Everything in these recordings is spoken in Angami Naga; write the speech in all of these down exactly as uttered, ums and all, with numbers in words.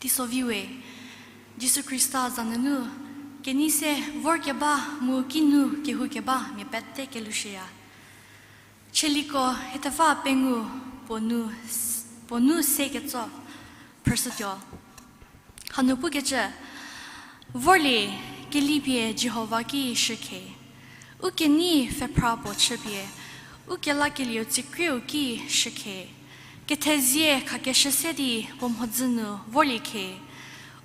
Teisoviwe, Jisu Khrista za nunu, kenei se vorkeba mu kinu kehoukeba mia pete kelushüya. Chieliko hiethofa pengou puo nu, puo nu se ketso phrüshütuo. Hanu pukecü, vorlie, kelipie Jihova ki shükhe. U kenei pfhephra puo chüpie, u kelakelieu tsikrieu ki shükhe. Kethezie khakeshü se di puo mhodzü nu vorlie khe.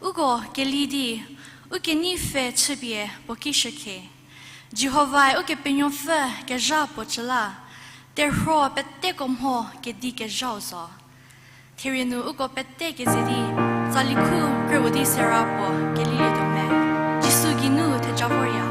Uko keli di, u kenei pfhe chüpie puo ki shükhe. Jihovae Ukepenuopfü kezha puo cü la, terhuo peteko mho kedi kezhau zo. Therie nu uko pete keze di, tsali khu krüu di sera puo kelilietuo me. Jisu geinu theja vorya.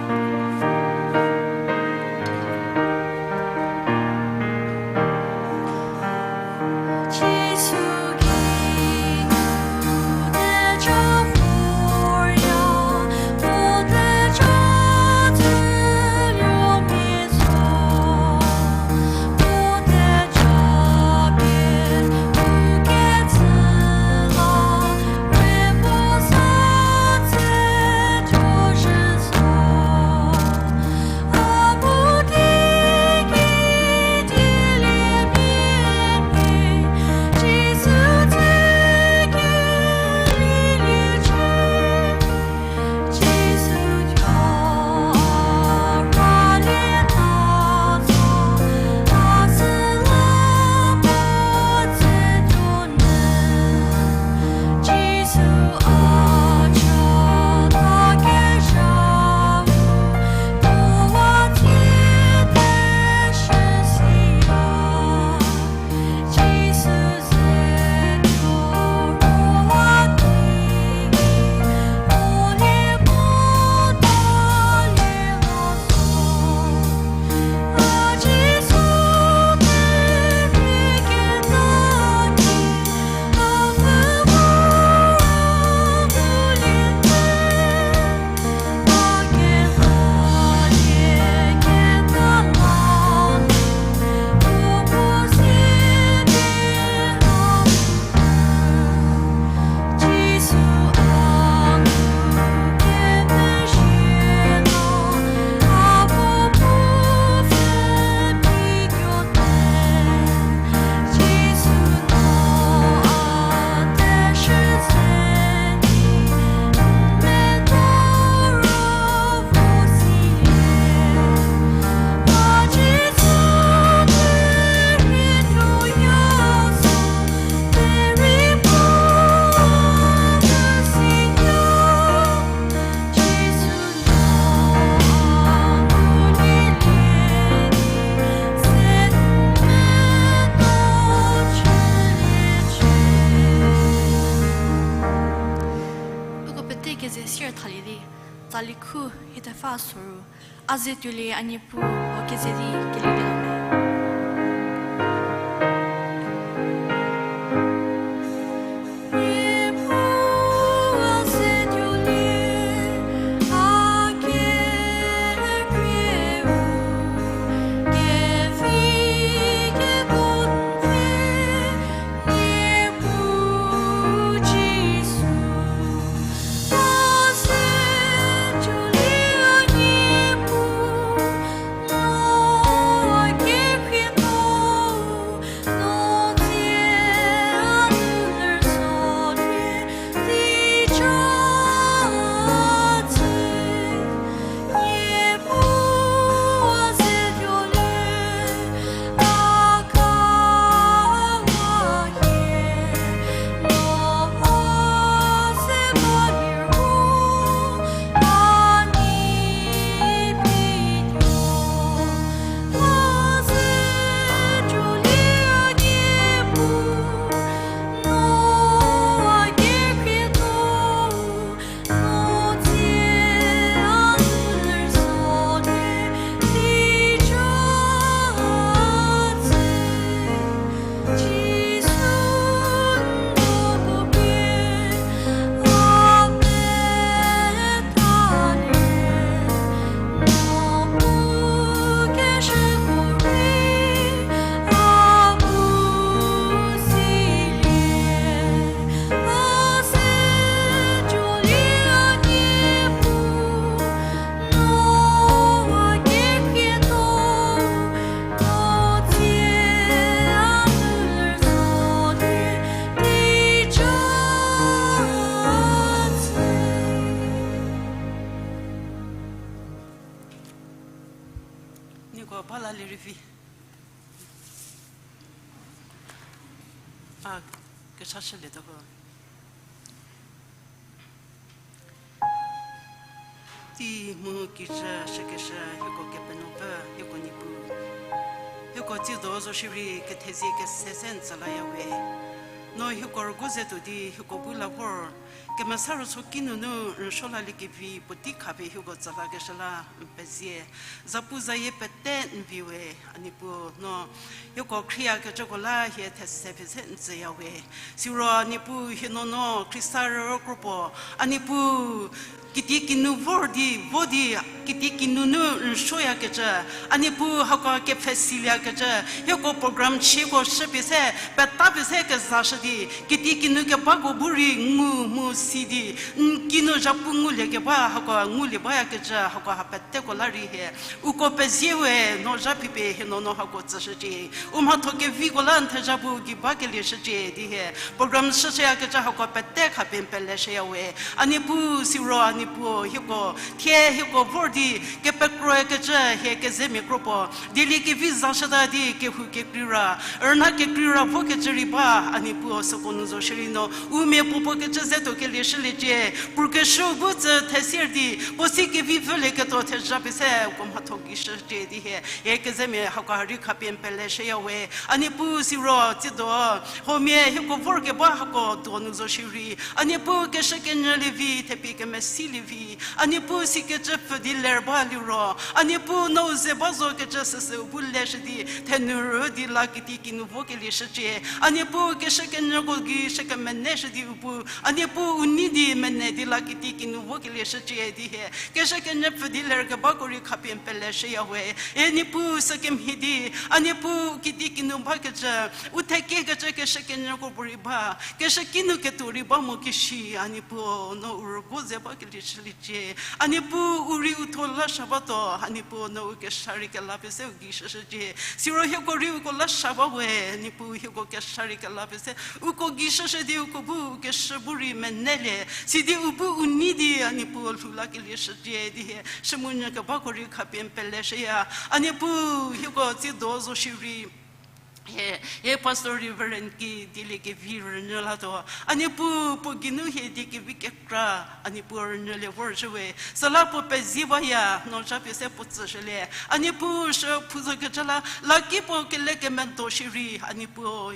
Uko pete keze sier thalie di, tsali khu hiethofa soru, a ze tuolie a Niepuu, o keze di kelilietuo me. Lalie rei vi. A, kechashülietuo ho. Tei mu kijü shükeshü hieko Kepenuopfü, hieko Niepuu. Hieko tsiedo zo shierei kethezie kese se n tsü layawe. No hieko rügu ze tuo di hieko bu la vor, kemesa rüso kinunu n rüsuo laliekevi puotei khapie hieko tsü lakeshü la n pezie. Zapuzayie pete n vi we, a Niepuu no hieko khrieyakecüko la hie these phi se n tsüyawe. Siro a Niepuu hie nuonuo Khrista rükrüpuo, a Niepuu kitiekinu vor di, vo di, kitiekinunu n rüsuoyakecü, a Niepuu hako kepfhesilieyakecü, hieko program chieko shüpie se, petapie se kezashü di, kitiekinu kebako bu rei ngu mu si di, n kinu zhapu ngulie keba hako ngulie bayakecü hako ha peteko la rei hie uko pezie we, no zha phipie hie nuonuo hako tsüshücie. U mhatho keviko la n thezha bu gei bakelie shücie di hie program shüshüyakecü hako pete khapie n peleshüyawe. A Niepuu siro a Niepuu hieko thie hieko vor di kepekroyakecü hie kezemia kropuo dieliekevi zashüta di kehou kekreira, rüna kekreira vokecü rei ba, a Niepuu süko nu zo shierei no u mia puopuo kecü ze tuo kelie shüliecie. Pukeshü bu tsü thesier di puo si kevi vülieketuo thezha pie se uko mhatho gei shücie di hie hie kezemia hako ha rei khapie n peleshüyawe. A Niepuu siro tsiedo huomia hieko vorkeba hako donu zo shierei, a Niepuu keshükenyü lievi, thepie kemesi lievi, a Niepuu sikecü pfü di ler ba liro, a Niepuu no u ze ba zokecü süsü u bu leshü di thenu rü di la kitiekinu vokelie shücie. A Niepuu keshükenyüko gei shükemene shü di u bu, a Niepuu u nei di mene di la kitiekinu vokelie shücie di hie keshükenyü pfü di lerkebako rei khapie n peleshüyawe. E Niepuu sükemhie di, a Niepuu kitiekinu bakecü, u thekiekecü keshükenyüko bu rei ba, keshüki nu ketuo rei ba mo kishi, a Niepuu no u rügu ze bakelie shüliecie. A Niepuu u rei u thuo la sha batuo, a Niepuu no u kesha rei kela pie se u gei shüshücie. Siro hieko rei uko la sha ba we, Niepuu hieko kesha rei kela pie se uko gei shüshü di uko bu u keshü bu rei menelie sidi u bu u nei di a Niepuu lhou lakelie shücie di hie shümunyü kebako rei khapie n peleshüya. A Niepuu hieko tsiedo zo shierei hie, hie Pastor Reverend ki dieliekevi rünyü latuo, a Niepuu puo geinu hie die kevi kekra, a Niepuu rünyülie vorshü we. Süla puo pezie baya, no zha pie se puo tsüshülie. A Niepuu shü phu zokecü la, laki puo kele kemedo shierei, a Niepuu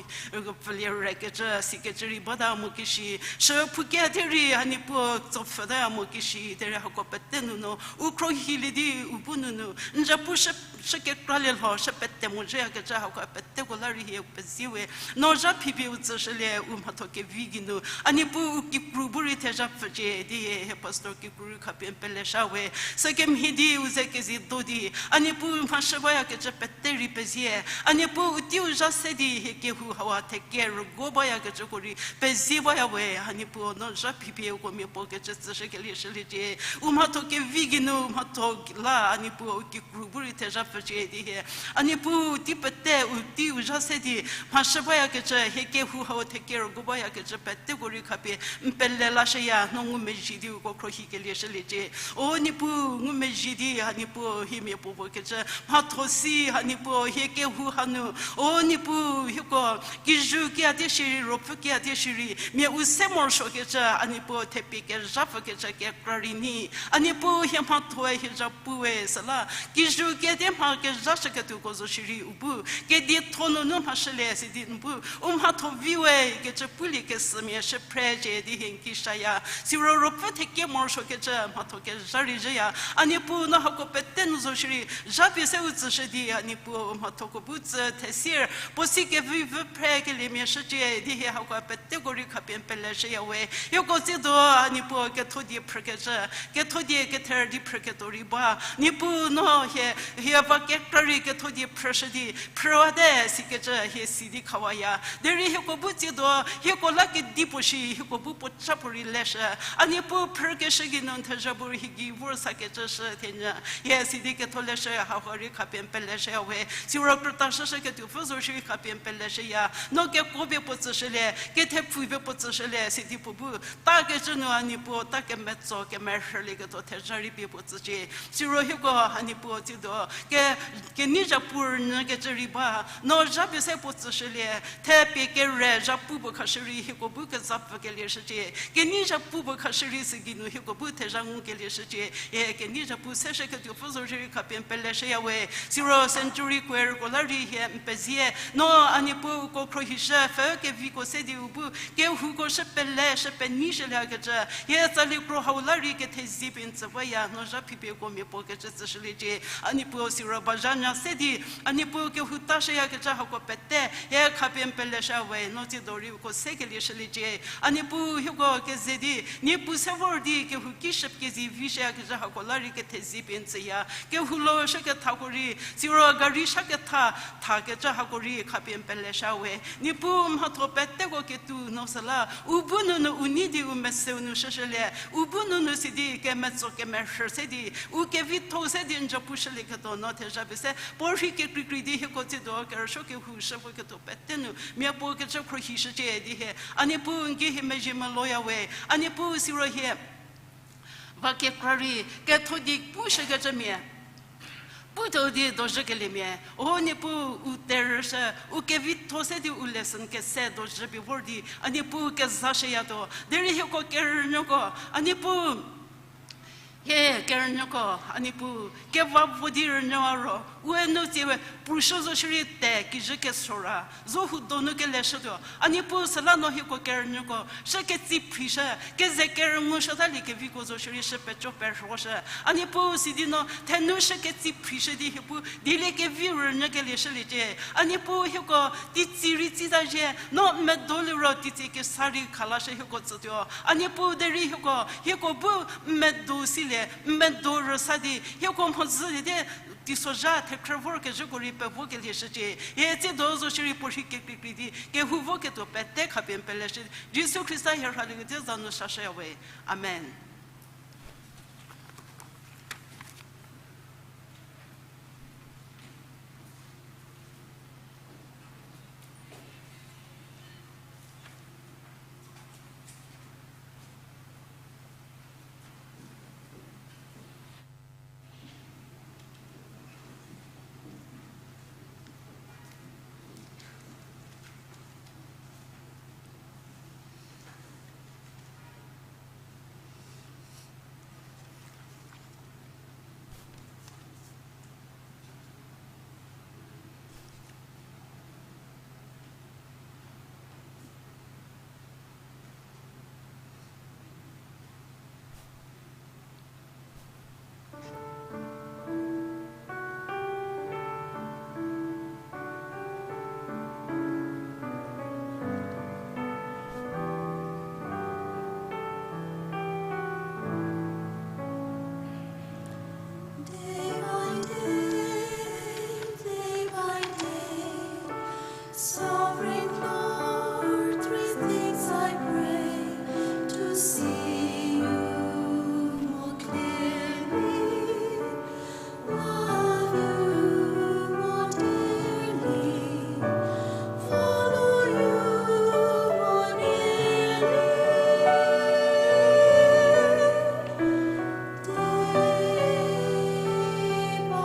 pfülie rekecü sikecü rei bata mo kishi, shü phu kia derei a Niepuu tsopfhüta mo kishi derei hako pete nunu u khro hilie di u bu nunu n zapu shü, shü kekralie lho shü pete mozhüyakecü hako peteko la rei hie pezie we. No zha phipie u tsüshülie u mhatho kevi geinu, a Niepuu u kikru bu rei thezha pfücie di hie, hie Pastor kikru rei khapie n pelesha we. Sükemhie di u ze kezi do di, a Niepuu mhashü bayakecü pete rei pezie. A Niepuu u teiu zha se di hie kehou hau theke rüguo bayakecüko rei pezie baya we. A Niepuu no zha phipie uko mia puo kecü tsüshükelie shüliecie. U mhatho kevi geinu mhatho la a Niepuu u kikru bu rei thezha pfücie di hie, a Niepuu tei pete u teiu zha se di mhashü bayakecü hie kehou hau theke rüguo bayakecü peteko rei khapie n pele lashüya. No ngumezhie di uko khrohikelie shüliecie. O Niepuu ngumezhie di a Niepuu hie mia puo puo kecü mhatho si a Niepuu hie kehou hanu, o Niepuu hieko kijü kia tie shierei ruopfü kia tie shierei mia u se morosuokecü a Niepuu thepie kezha pfükecü kekra rei nyi. A Niepuu hie mhathoe hie zhapuwe süla kijü kia tie mha kezhashüketuoko zo shierei u bu kedietho nunu mhashülie sidi n bu u mhatho viwe kecü pulie kesümia shü phrecie di hie n ki shaya. Siro ruopfü theke morosuokecü mhatho kezha rei zhüya. A Niepuu no hako pete nu zo shierei zha pie se u tsüshü di a Niepuu u mhathoko bu tsü thesier puo si kevi vü phrekeliemia shücie di hie hako peteko rei khapie n peleshüya we. Hieko tsiedo a Niepuu ketho die phrükecü, ketho die kether di phrüketuo rei ba. Niepuu no hie, hie va kekra rei ketho die phrüshü di phrüwate si kecü hie si di khawaya. Derei hieko bu tsiedo, hieko la kedipuo shi, hieko bu puo cha puorei leshü. A Niepuu phrükeshü geinu n thezha bu rei hie gei vor sakecüshü thenyü. Hie si di ketholeshü hako rei khapie n peleshüya we. Siro krüta shüshü ketuopfü zo shierei khapie n peleshüya. No kekuo pie puo tsüshülie, kethepfü pie puo tsüshülie, sidi puo bu takecü nu a Niepuu ta kemetso kemerhülieketuo thezha rei pie puo tsücie. Siro hieko a Niepuu tsiedo, ke, kenei zhapu rünyü kecü rei ba, no zha pie se puo tsüshülie, thepie kere zhapu puo khashü rei hieko bu kezapfükelie shücie. Kenei zhapu puo khashü rei sügeinu hieko bu thezha ngukelie shücie. E, kenei zhapu se shüketuopfü zo shierei khapie n peleshüya we. Siro century choirko la rei hie n pezie. No a Niepuu uko khrohishü, pfhe keviko se di u bu kehouko shü pele, shü penei shüliekecü. Hie tsali kro hau la rei kethezie pie n tsü baya, no zha phipie uko mia puo kecü tsüshüliecie. A Niepuu siro bazhanya se di, a Niepuu kehou ta shüyakecü hako pete, hie khapie n peleshü we, no tsiedo rei uko sekelie shüliecie. A Niepuu hieko keze di, Niepuu se vor di kehou ki shü kezivi shüyakecü hako la rei kethezie pie n tsüya. Kehou lo shü kethako rei, siro gari sha ketha, thakecü hako rei khapie n peleshü we. Niepuu mhatho peteko ketuo no süla, u bu nunu u nei di u meseu nu shüshülie, u bu nunu sidi kemetso kemerhü se di, u kevitho se di n zhapu shülieketuo no thezha pie se, puo rhei kekreikrei di hieko tsiedo kerüsuo kehou shü voketuo pete nu, mia puo kecü khrohishücie di hie. A Niepuu n ki hie mezhie meloya we, a Niepuu siro hie va kekra rei, ketho di pushükecümia, putuo di dozhükeliemia, o Niepuu u terüshü, u kevitho se di u lesson kese dozhü pie vor di, a Niepuu kezashüyato, derei hieko kerünyüko, a Niepuu, hie kerünyüko, a Niepuu, keva vo di rünyü a ro, u-e nu tsie we, pushü zo shierei te kijü kesora, zo hu donu keleshütuo. A Niepuu süla no hieko kerünyüko, shü ketsi phrishü, keze kerüngu shütalie keviko zo shierei shü peco perhoshü. A Niepuu sidi no, thenu shü ketsi phrishü di hie bu, dieliekevi rünyükelie shüliecie. A Niepuu hieko, teitsi rei tsita zhie, no medo liro teitsie kesa rei khalashü hieko tsütuo. A Niepuu derei hieko, hieko bu medo silie, medo rüsa di, hieko mhodzü di, teisozha thekhrü vorkezhüko rei pevokelie shücie. Hie tsiedo zo shierei puo rhei kekreikrei di, kehou voketuo pete khapie n peleshü. Jisu Khrista hie rhalieketuo za nu sashüya we. Amen. Day by day, day by day, Sovereign Lord, three things I pray: to see you more clearly, love you more dearly, follow you more nearly. Day by day.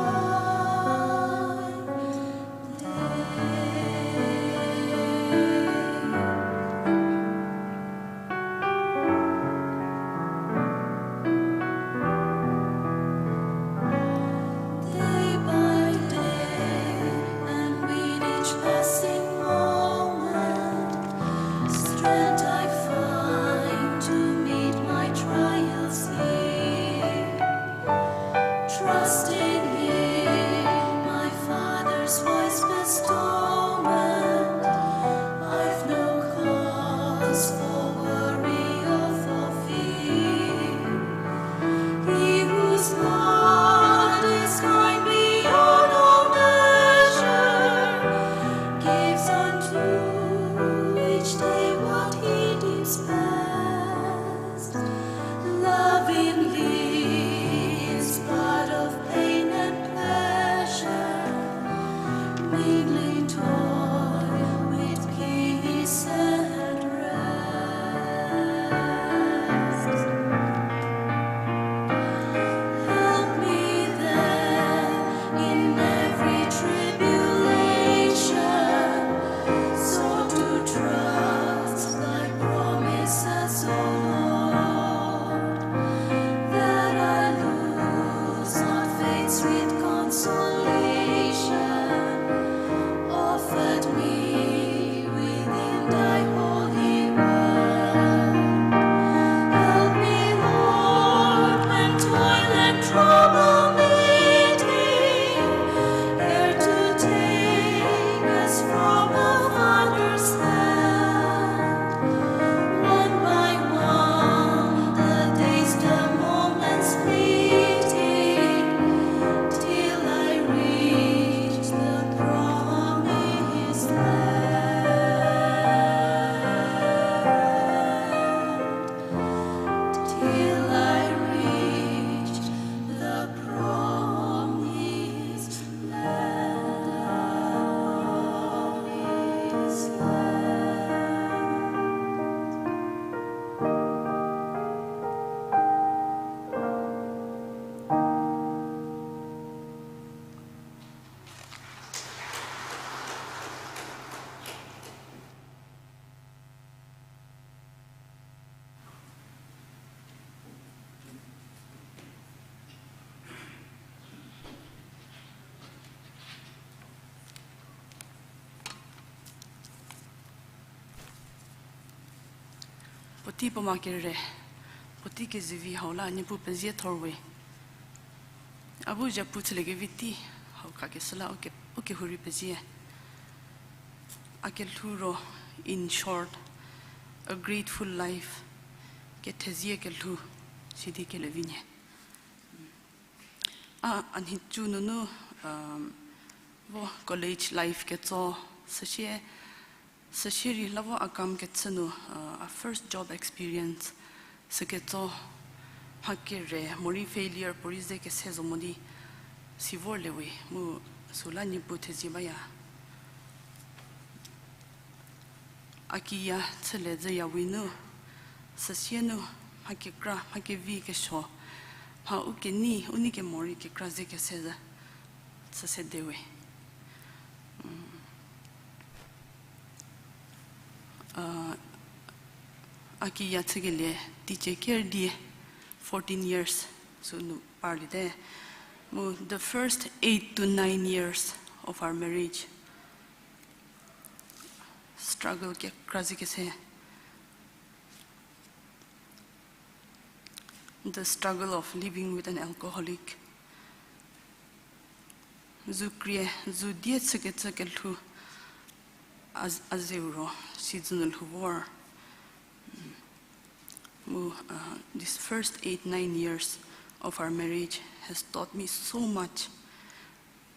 Day by day, and with each passing moment, strength I find to meet my trials here. Trusting Him, my Father's wise bestowment, I've no cause for worry or for fear. He whose rod is kind beyond all measure, Kingly toy with peace and rest. Help me then in every tribulation, so to trust thy promises, O Lord, that I lose not faith's sweet consolation, offered me within thy holy word. Help me, Lord, when toil and trouble meeting, ere to take us from a father's hand. One by one, the days, the moments fleeting, till I reach the promised land. Till I reach the promised land. Puotei puo ma kere, puotei kezivi hau la Niepuu pezie thor we. A bu zhapu chüliekevi tei hau khakeshü la u ke, u kehou rei pezie. A kelhou ro, in short, a grateful life, kethezie kelhou, sidi kelevi nyü. A, a nhicu nunu, vo college life ketso, süsie, süsie rei la vo a kam kechü nu, a first job experience, süketso, mha kere, morei failure, puorei ze kese zo mo di, si vorlie we, mu süla Niepuu thezie baya. A kiya chülie zhüya we nu, süsie nu, mha kekra, mha kevi kesuo, mha u kenei, u nei kemo rei kekra ze kese zhü, chü sede we. A kiya chükelie, teicie ker di fourteen years sünu parliete. Mu the first eight to nine years of our marriage, struggle kekra ze kese. The struggle of living with an alcoholic. Zu krie, zu die chükecü kelhou, a, a zeu ro, si dzünu lhou vor. Mu, uh, this first eight, nine years of our marriage has taught me so much.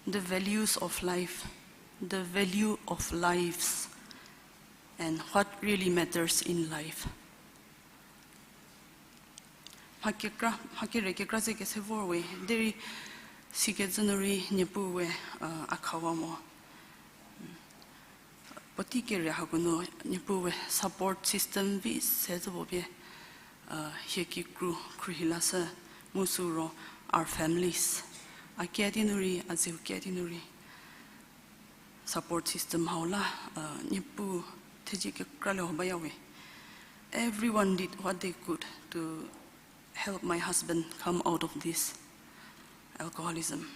The values of life, the value of lives, and what really matters in life. Mha kekra, mha kere kekra ze kese vor we, derei sikecü nu rei Niepuu we, uh, a khawa mo. Puotei kere hako nu Niepuu we support system vi se zhü puo pie, uh, hie kikru khruohi lashü mu sü ro our families. A kiadi nu rei, a zeu kiadi nu rei. Support system hau la, uh, Niepuu thezie kekra le ho baya we. Everyone did what they could to help my husband come out of this alcoholism.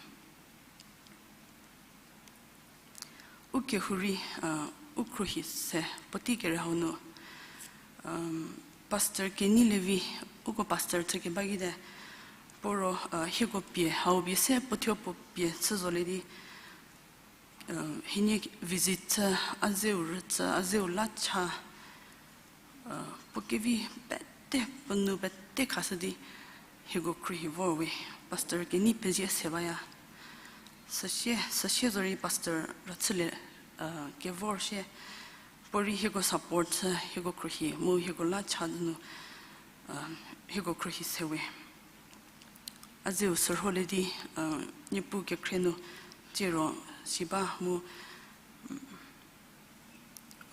U kehou rei, uh, u khruohi se puotei kere hau nu, um, pastor kenei le vi, uko pastor chükeba ki te, puo ro, uh, hieko pie hau pie se puo thuo puo pie chü zolie di, hienie visit chü, a zeu rüchü, a zeu la cha, puo kevi pete, puo nou pete khashü di, hieko khruohi vor we, pastor kenei pezie se baya. Süsie, süsie zorei pastor rüchülie, kevor sie, puo rei hieko support chü, hieko khruohi, mu hieko la cha nu, hieko khruohi se we. A zeu sürholie di, Niepuu kekhrie nu, tsiro si ba mu,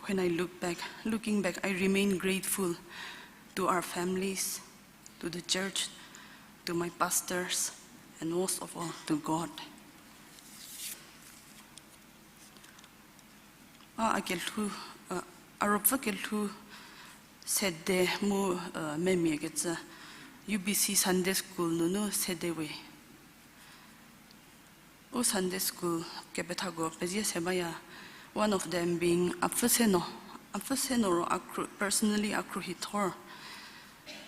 When I look back, looking back, I remain grateful to our families, to the church, to my pastors, and most of all, to God. A, a kelhou, uh, a ruopfü kelhou sede mu, uh, memia kecü U B C Sunday School nunu sede we. U Sunday School kepethako pezie se baya, one of them being Apfü Seno. Apfü Seno ro a khru-, personally a khruohi thor.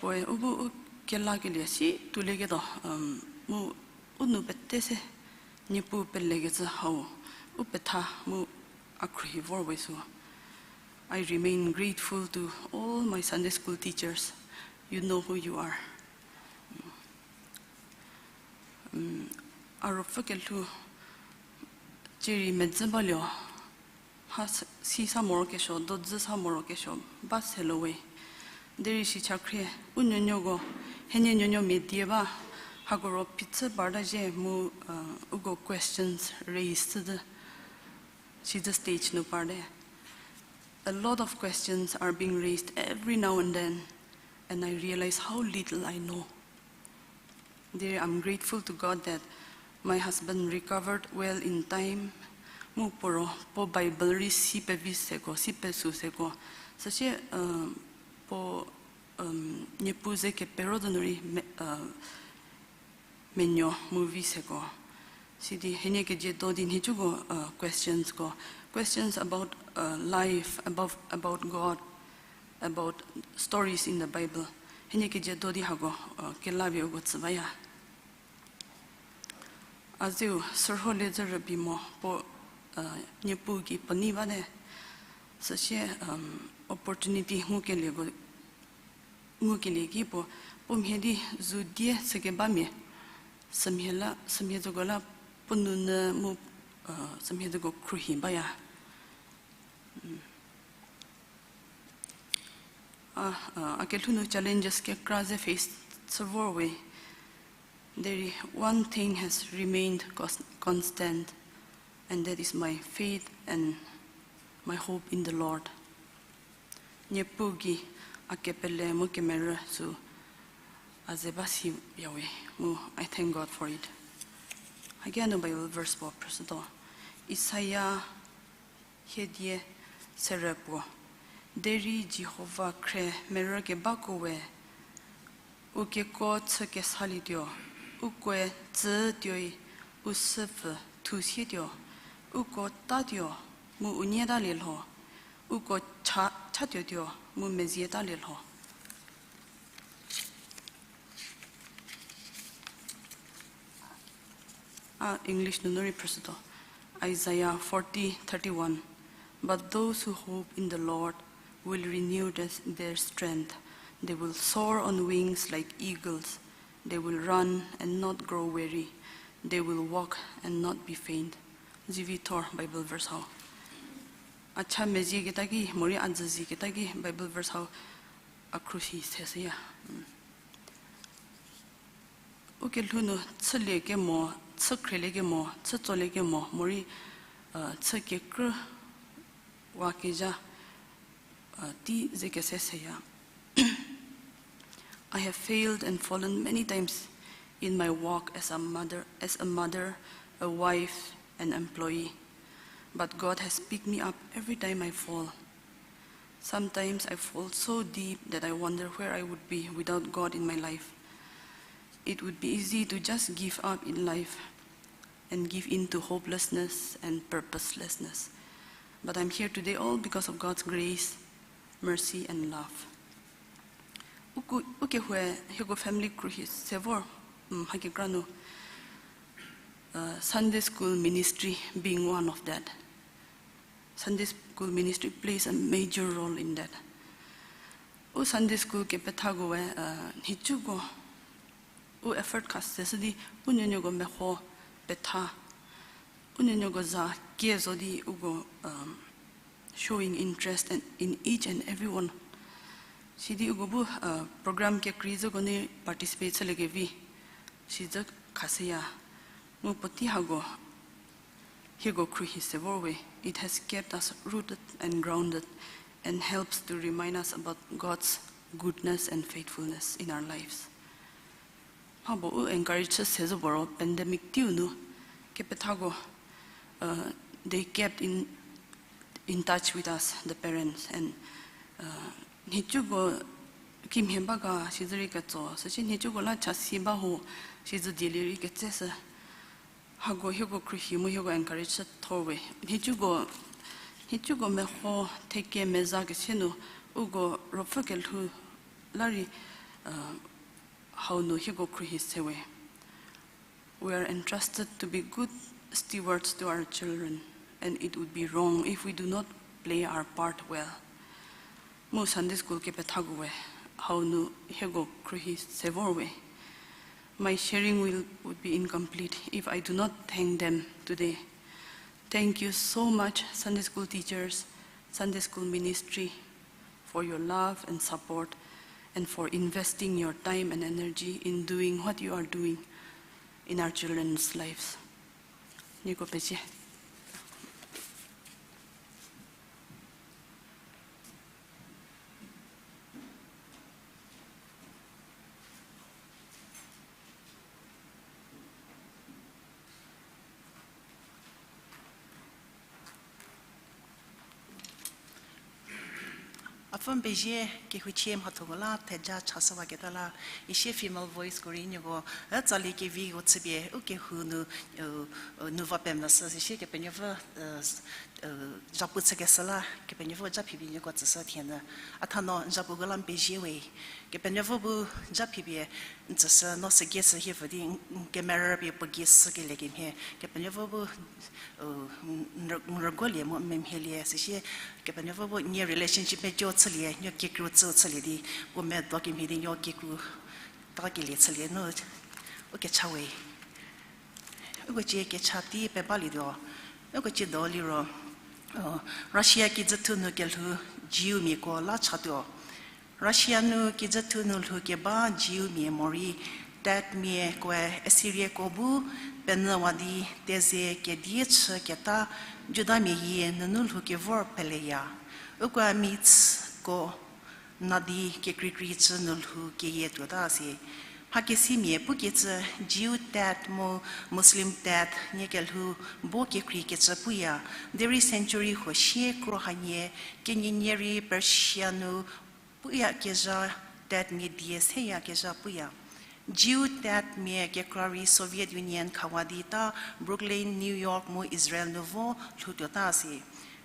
Puoe u bu u kelakelie si tuolieketuo, um, mu u nou pete se Niepuu pelekecü hau u petha mu a khruohi vor we sü. I remain grateful to all my Sunday school teachers. You know who you are. Um, a ruopfü kelhou cierei medzi balio, ha s-, si sa morokesuo, dodzü sa morokesuo ba selo we. Derei si chakhrie, u nuonuoko, hienie nuonuo mia die ba, hako ro phichü parta zhie mu, uh, uko questions raise chüdi, sidi stage nu parte. A lot of questions are being raised every now and then, and I realize how little I know. Dear, I'm grateful to God that my husband recovered well in time. Mu puo ro, puo Bible rei si pevi seko, si pesü seko. Süsie, uh, puo, um, Niepuu ze kepero donu rei me-, uh, menuo mu vi seko. Sidi hienie kejiedo di nhicuko, uh, questions ko. Questions about, uh, life, about, about God, about stories in the Bible. Hienie kejiedo di hako, uh, kela pie uko tsü baya. A zeu sürholie zhü rübei mo puo, uh, Niepuu gei puo nei bate. Süsie, um, opportunity ngukelieko, ngukelie ki puo, puo mhie di zu die sükebamia, sümhie la, sümhie zoko la puo nounyü mu, uh, sümhie zoko khruohi baya. A, a kelhou nu challenges kekra ze face chü vor we. Derei one thing has remained cons-, constant, and that is my faith and my hope in the Lord. Niepuu gei a kepele mu kemerü sü a ze ba siya we, mu I thank God for it. Haki a nu Bible verse puo phrüshütuo. Isaia hiedie serü puo, derei Jihova khre merü kebako we, u kekuo chü kesalietuo, ukoe tsütuoi u süpfü thusietuo, uko tatuo mu u nyietalie lho, uko cha, chatuotuo mu mezietalie lho. A English nunu rei phrüshütuo. Isaiah forty thirty-one. But those who hope in the Lord will renew their, their strength. They will soar on wings like eagles. They will run and not grow weary. They will walk and not be faint. Zivi thor Bible verse hau. A cha mezieketa ki, morei a dzüzieketa ki Bible verse hau a khruohi se shüya. Ukelhou nu chülie kemo, chü khrelie kemo, chü tsolie kemo, morei, uh, chü kekrü wa kezha, uh, tei ze kese seya. I have failed and fallen many times in my walk as a mother, as a mother, a wife, an employee. But God has picked me up every time I fall. Sometimes I fall so deep that I wonder where I would be without God in my life. It would be easy to just give up in life and give in to hopelessness and purposelessness. But I'm here today all because of God's grace, mercy, and love. Uku-, ukehoue hieko family khruohi se vor, mm, hakekra nu, uh, Sunday school ministry being one of that. Sunday school ministry plays a major role in that. U Sunday school kepethako we, uh, nhicuko u effort kha seshü di u nuonuoko meho petha, u nuonuoko za kie zo di uko, um, showing interest in, in each and every one. Sidi uko bu, uh, program kekrei zoko nu participate chüliekevi, sidi khashüya. Mu puotei hako hieko khruohi se vor we. It has kept us rooted and grounded and helps to remind us about God's goodness and faithfulness in our lives. Mhapuo u encourage chü se zo puo ro pandemic teiu nu kepethako, uh, they kept in, in touch with us, the parents, and, uh, nhicuko kimhie ba ga sizü rei ketso, süsie nhicuko la chasi ba ho sizü dielie rei ketseshü. Hako hieko khruohi mu hieko encourage chü thor we. Nhicuko, nhicuko meho theke meza kese nu uko ruopfü kelhou la rei, uh, hau nu hieko khruohi se we. We are entrusted to be good stewards to our children, and it would be wrong if we do not play our part well. Mu Sunday school kepethako we hau nu hieko khruohi se vor we. My sharing will, would be incomplete if I do not thank them today. Thank you so much, Sunday school teachers, Sunday school ministry, for your love and support, and for investing your time and energy in doing what you are doing in our children's lives. Nieko pezie. Apfü n pezie, kehouchie mhathoko la theja chashüwaketa la, isie female voice ko rei nieko, e, tsali keviko chüpie u kehou nu, e, e, nu va pemvüshü, süsie Kepenuopfü, e, e, zhapu chükeshü la Kepenuopfü ja phipie nieko tsüshü thie nyü. A tha no n zapuko la n pezie we. Kepenuopfü bu ja phipie n tsüshü, no sügei sü hiepfü di n, n kemerü pie puo gei shükelie kemhie Kepenuopfü bu, e, n, n rüguolie mu n memhielie, süsie Kepenuopfü bu nie relationship mejo chülie, nie kikru tsü chülie di, puo medo kemhie di nie kikru ta kelie chülie nu, u kecha we. Uko cie kecha tei pebalietuo. Uko cie do liro, o, Russia kijüthou nu kelhou Jewmiako la chatuo. Russia nu kijüthou nu lhou keba Jewmia morei Tatmiakoe Assyriako bu penyüwa di teze kedie chüketa Judamia yie nunu lhou kevor peleya. Ukoe Medes ko nadi kekreikrei cü nu lhou keyie tuota si. Mhakesimia pukecü Jew Tat mu Muslim Tat nie kelhou bo kekreikecü puya, derei century huo sie kro hanie kenienie rei Persia nu puyakezha Tatmia die seyakezha puya. Jew Tatmia kekra rei Soviet Union khawa di ta Brooklyn, New York mu Israel nu vo lhoutuota si.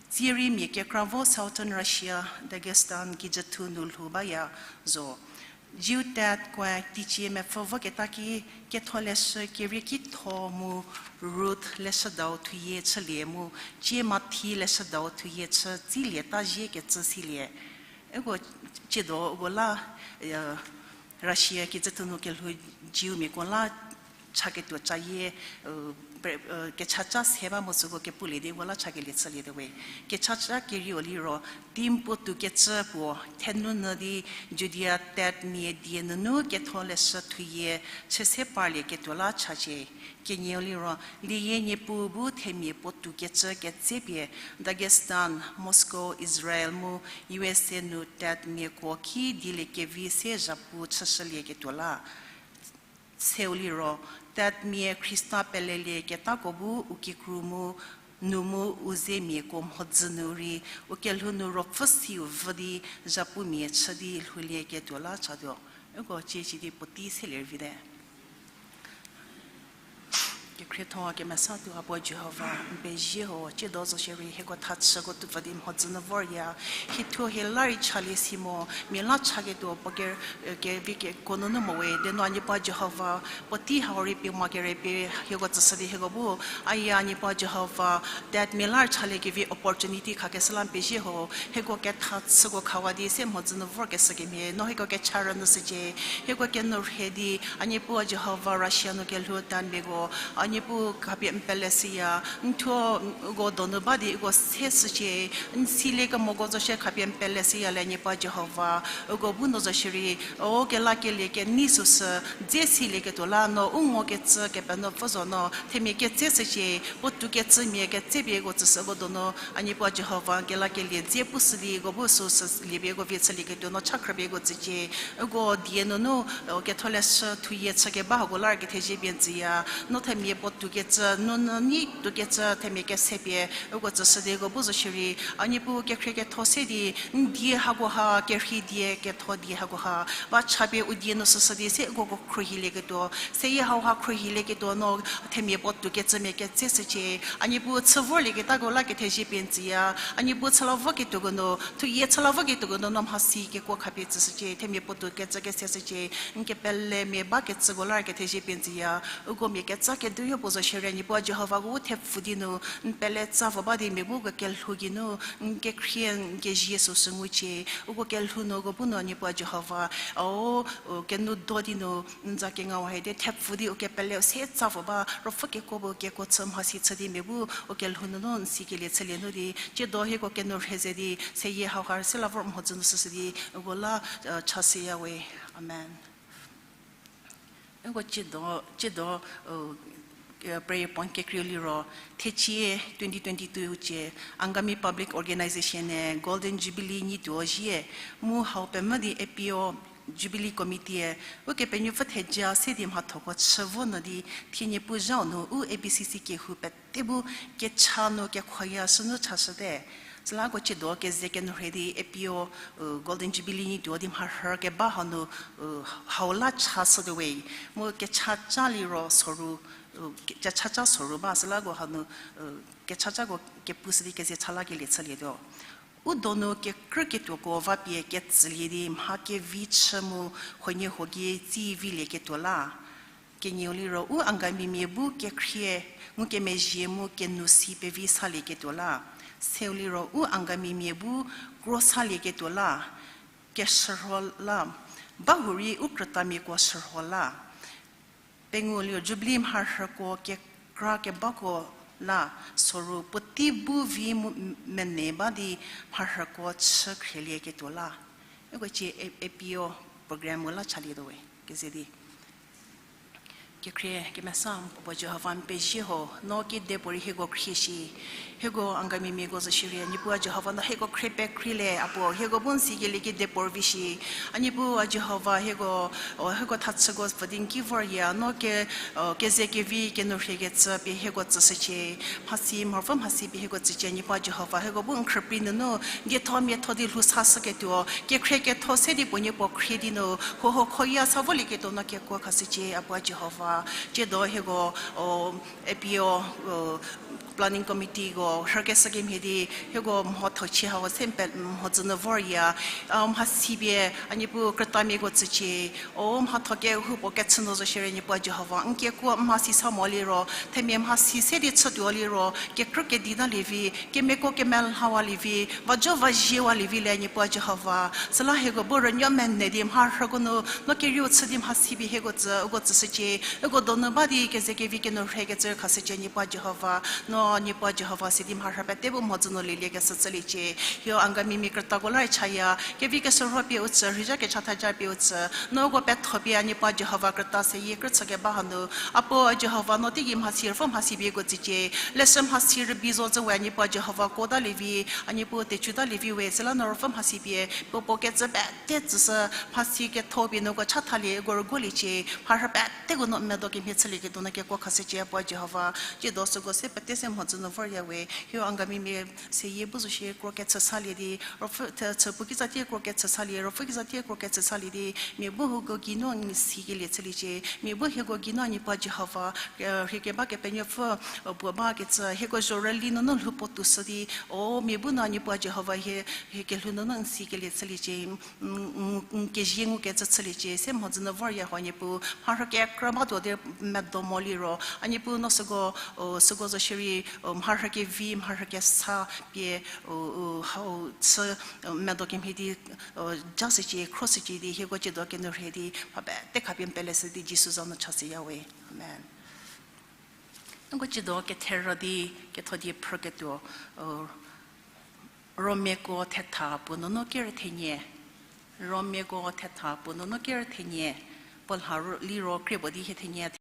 Tsie rei mia kekra vo Southern Russia, Dagestan kijüthou nu lhou baya zo. Jew Tatkoe teicie mepfü voketa ki ketholeshü kerie kitho mu Ruth leshüdau thuyie chülie mu cie Mathi leshüdau thuyie chü tsilieta ziekecü silie. Uko tsiedo uko la, e, Russia kijüthou nu kelhou Jewmiako la chaketuo cayie, e, kechaca se ba mo süko kepulie di uko la chakelie chülietuo we. Kechaca kerieu liro, theme puotou kecü puo thenou nyü di Judea Tatmia die nunu ketholeshü thuyie chü se parlieketuo la chacie. Kenieu liro, liyie Niepuu bu themia puotou kecü ketsepie Dagestan, Moscow, Israel mu U S A nu Tatmiako ki dieliekevi se zhapu chüshülieketuo la seu liro, Tatmia Khrista pelelieketako bu u kikru mu nu mu u zemiako mhodzü nu rei u kelhou nu ruopfü siu vü di zhapumia chü di lhoulieketuo la chatuo. Uko cie si di puotei selie vite. Kekhrietho kemesatuo Apuo Jihova, n pezie ho, tsiedo zo shierei hieko thachüko tuopfü di mhodzü nu vorya. Hie thuo hie la rei chalie si mo, mia la chaketuo puo ke, kevi keko nunu mo we, deno a Niepuu Jihova, puotei hau rei pie mha kere pie hieko tsüshü di hieko bu, aya Niepuu Jihova, Tatmia la rei chaliekevi opportunity khakeshü la n pezie ho, hieko kethachüko khawa di se mhodzü nu vorkeshü kemhie, no hieko kecha rünyüshücie, hieko kenourhei di, a Niepuu Jihova Russia nu kelhou Tatmiako, A Niepuu khapie n pele shüya, n thuo uko donu ba di uko se shücie, n siliekemoko zo shie khapie n pele shüya le Niepuu a Jihova, uko bu no zo shierei, o kelakelie kenei süsü, dze silieketuo la no u ngokecü Kepenuopfü zo no themia ketse shücie, puotou kecümia ketsepie uko tsüshü uko donu, a Niepuu a Jihova, kelakelie dze pushü di uko bu süsü liepie uko vie chülieketuo no cha khrüpie uko tsücie, uko die nunu, o ketholeshü thuyie chükeba hako la rei kethezie pie n tsüya, no themia puotou kecü, nunu nei tuokecü themia kese pie, uko tsüshü di uko bu zo shierei, a Niepuu kekhrie ketho se di, n die hakoha, kerhei die ketho die hakoha, va chapie u die nu süshü di se uko khruohilieketuo, seyie hauha khruohilieketuo no themia puotou kecümia ketse shücie, a Niepuu chü vorlieketako la kethezie pie n tsüya, a Niepuu chü la voketuoko nu, thuyie chü la voketuoko nu no mhasi kekuo khapie tsüshücie, themia puotou kecü kese shücie, n kepelemia bakecüko la rei kethezie pie n tsüya, uko mia ketsa keduoyo puo zo shierei Niepuu a Jihova uko u thepfu di nu, n pele tsa vo ba di mia bu uko kelhou geinu, n kekhrie n kezie süsü ngucie, uko kelhou nu uko bu no Niepuu a Jihova, o, u kenou do di nu, n za kengau hede thepfu di u kepele u se tsa vo ba, ruopfü kekuo bu kekuo chü mhasi chü di mia bu u kelhou nunu n sikelie chülie nu di, tsiedo hieko kenou rhie ze di, seyie hauha rei se la vor mhodzü nu süshü di, uko la, e, chashüya we. Amen. Uko tsiedo, tsiedo, prayer point kekreiu liro, thecie twenty twenty-two cie, Angami Public Organization-e Golden Jubilee nyituo zie, mu hau pemvü di A P O Jubilee Committee-e, Ukepenuopfü theja se di mhathoko chü vo nyü di, thie Niepuu zhau nu u A B C C kehou pete bu kecha nu kekhoya sünu chashüte. Süla uko tsiedo keze kenou rhie di A P O, u, Golden Jubilee nyituo di mharhü keba hanu, u, hau la chashütuo we. Mu kechaca liro soru, u, ke-, kechaca soru ba süla uko hanu, u, kechacako kepushü di keze cha lakelie chülietuo. U donu kekrüketuoko va pie ketsülie di mha kevi chü mu huoniehuo gei tsi vilieketuo la. Kenieu liro u Angamimia bu kekhrie, ngukemezhie mu kenou si pevi salieketuo la. Seu liro u Angamimia bu kro salieketuo la, keshürho la, bahurei u krütamiako shürho la. Pengou liro Jubilee mharhüko kekra kebako la, soru puotei bu vi mu, mene ba di mharhüko chü khrelieketuo la. Uko cie A-, A P O program-u la chalietuo we, keze di. Kekhrie kemesa puo Jihova n pezie ho, no kedipuorei hieko khrie shi, hieko Angamimiako zo shierei, Niepuu a Jihova no hieko khrie pekhrie le, a puo, hieko bu n sikelie kedipuo vi shi, a Niepuu a Jihova hieko, o, hieko thachüko pfü di n ki vorya, no ke, o, keze kevi kenou rhie kecü pie hieko tsüshücie, mhasi, mharhü mhasi pie hieko tsücie, Niepuu a Jihova hieko bu n khrüprei nunu, dietho miatho di lhou sashüketuo, kekhrie ketho se di puo niepuo khrie di nu, huohuo khoya sa volieketuo no kekuo khashücie, a puo a Jihova, tsiedo hieko, o, A P O, o, planning committee-ko rhükeshü kemhie di, hieko mhatho chie hau se mhodzü nu vorya, a, mhasi pie, a Niepuu krütamiako tsücie, o, mhatho kehoupuo kechü nu zo shierei Niepuu a Jihova, n kekuo mhasi sa mo liro, themia mhasi se di chütuo liro, kekrü keditalie vi, kemiako kemelhawalie vi, va jo va zhiewalie vi le Niepuu a Jihova, süla hieko bu rünuo mene di mharhüko nu, no kerieu chü di mhasi pie hieko tsü, uko tsüshücie, uko donu ba di keze kevi kenou rhie kecü khashücie Niepuu a Jihova, no Niepuu a Jihova sidi mharhü pete bu mhodzü nu leliekeshü chüliecie, hieko Angamimia krütako la rei chaya, kevi keshürho pie u tsü, rheizha kechathaja pie u tsü, no uko petho pie a Niepuu a Jihova krüta seyie krü chükeba hanu, a puo a Jihova no teigei mhasi ruopfü mhasi pie uko tsücie, leshü mhasi rübei zo zhü we a Niepuu a Jihova kotalie vi, a Niepuu tecu talie vi we, süla no ruopfü mhasi pie, puo puo kecü pete tsüshü, mhasi ketho pie no uko chathalie, uko rüguoliecie, mharhü peteko no medo kemhie chülieketuo no kekuo khashücie a puo a Jihova, tsiedo süko se pete se mhodzü nu vorya we, hieko Angamimia seyie bu zo shie kro kechü salie di, ruopfü, the, chüpu kiza tie kro kechü salie, ruopfü kiza tie kro kechü salie di, mia bu hieko geinu n sikelie chüliecie, mia bu hieko geinu a Niepuu a Jihova, e, rhie keba Kepenuopfü, e, puo bakecü, hieko zhorüli nunu lhou puo toushü di, o, mia bu no a Niepuu a Jihova hie, hie kelhou nunu n sikelie chüliecie, n, n, n kezie ngukecü chüliecie, se mhodzü nu vorya ho a Niepuu, mharhü kekrü ba tuo di medo mo liro, a Niepuu no süko, o, süko zo shierei, o, mharhü kevi, mharhü kesa pie, o, o, hau chü, o, medo kemhie di, o, ja shücie, khro shücie di, hieko tsiedo kenou rhie di, mha pete khapie n pele shü di Jisu za nu chashüya we. Amen. Uko ciedo ketherü di ketho die phrüketuo, u, Romiako thetha puo nunu kerü thenie. Romiako thetha puo nunu kerü thenie. Puo lha ro-, liro krie puo di hie thenie.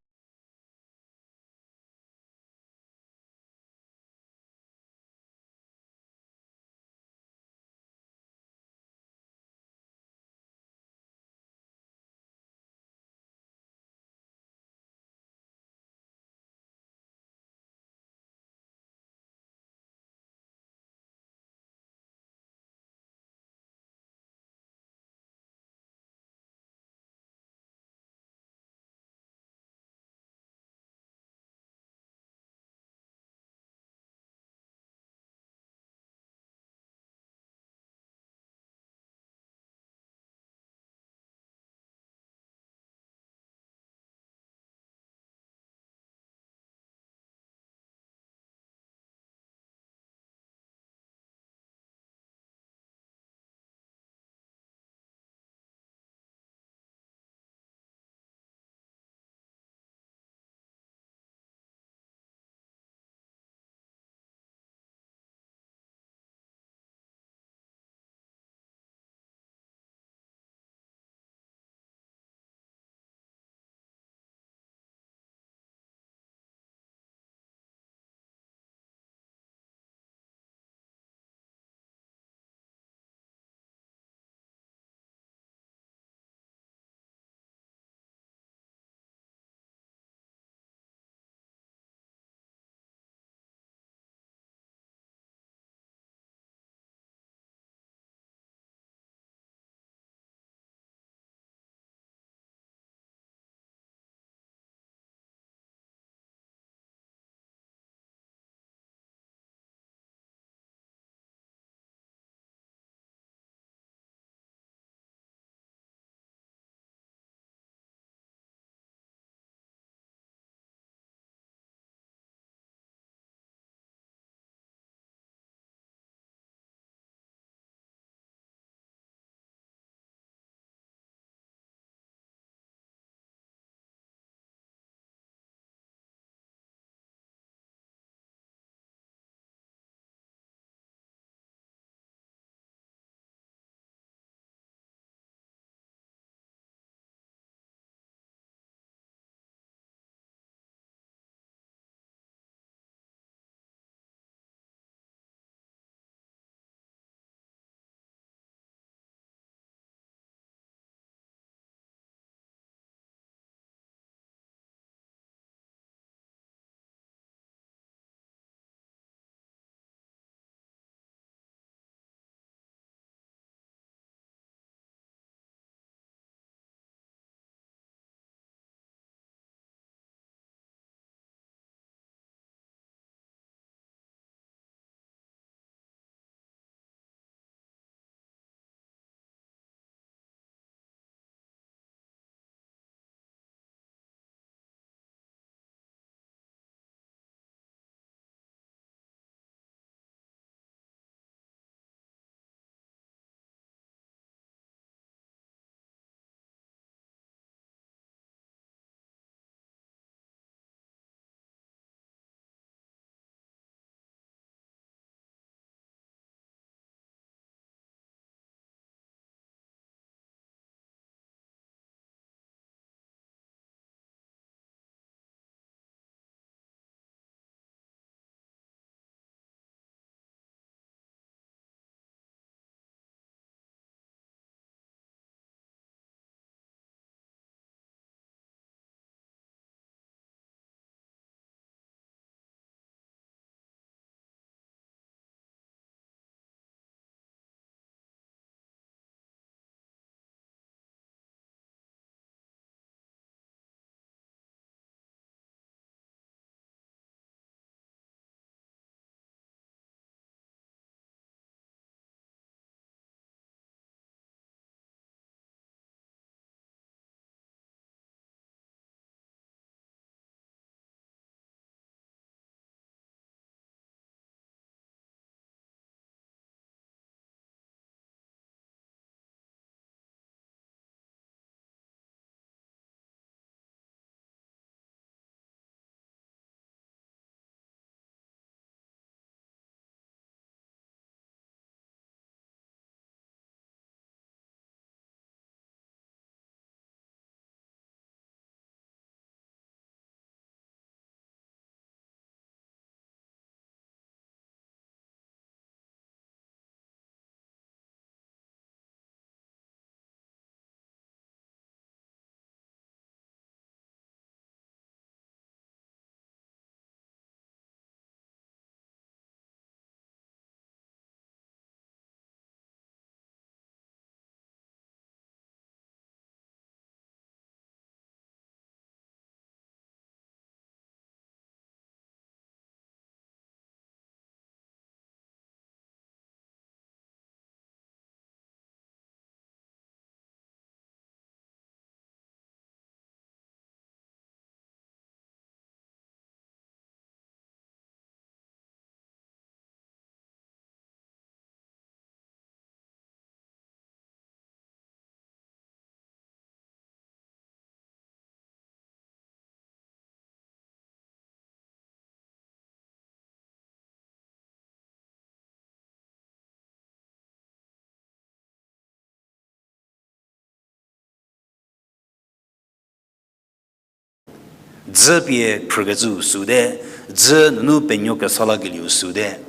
Dzü pie phrükecüu süte, dzü nunu penuo kesa lakelieu süte.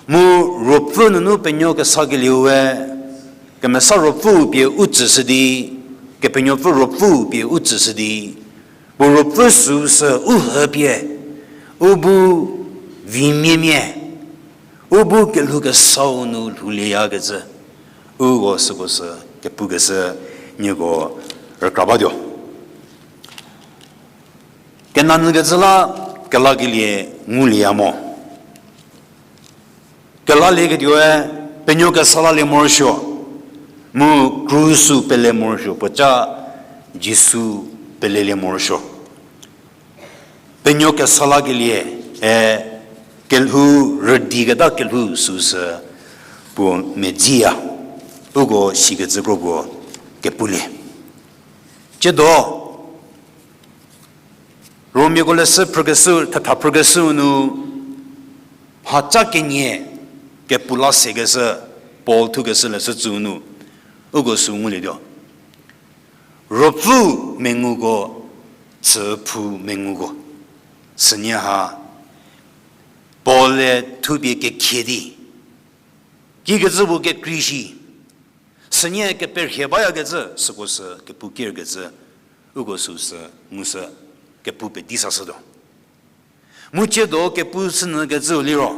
Mu ruopfü nunu penuo kesakelieu we, kemesa ruopfüu pie u tsüshü di, Kepenuopfü ruopfüu pie u tsüshü di, puo ruopfü süu sü u hü pie, u bu vimiemia, u bu kelhou kesau nu lhoulieyakecü, uko süko sü kepukeshü nieko rükra batuo. Kenanyükecü la kelakelie ngulieya mo. Kelalieketuoe penuo kesa lalie morosuo, mu krus pele morosuo, puoca Jisu pelelie morosuo. Penuo kesa lakelie, e, kelhou rüdiketa kelhou süu sü puo medziya, uko sikecü kro puo kepulie. Tsiedo, Romiako leshü phrükeshü, thetha phrükeshüu nu, mhaca kenie kepu la sekeshü, Paul thukeshü leshü tsüu nu, uko sü ngulietuo. Ruopfü menguko, chüphou menguko. Sünie ha, Paul-e thupie kekhie di, kikecü puo kekrei shi, sünie keperhie bayakecü, süko sü kepu kerkecü, uko süu sü ngushü, kepu pedi sashütuo. Mu tsiedo kepu sünyükecüu liro,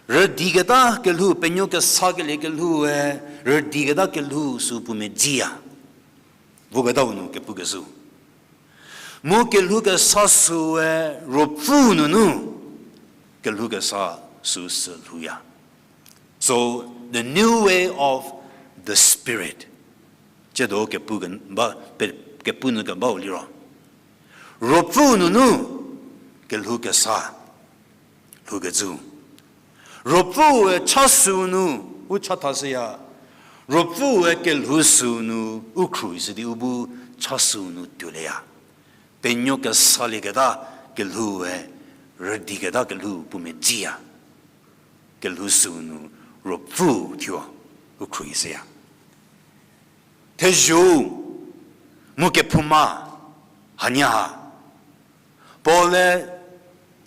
rüdiketa kelhou, penuo kesakelie kelhoue, rüdiketa kelhou süu puo medziya, voketau nu kepukeshü. Mu kelhou kesa süue ruopfü nunu, kelhou kesa süu sü lhouya. So, the new way of the Spirit. Tsiedo kepu ken-, ba, pe-, kepu nyü kebau liro, ruopfü nunu kelhou kesa lhoukecü. Ruopfüe cha süu nu u chathashüya. Ruopfüe kelhou süu nu u khruohishü di u bu cha süu nu tuolieya. Penuo kesalieketa kelhoue, rüdiketa kelhou puo medziya. Kelhou süu nu ruopfü thuo u khruohishüya. Thezho-u mu kephouma hanie ha. Paul-e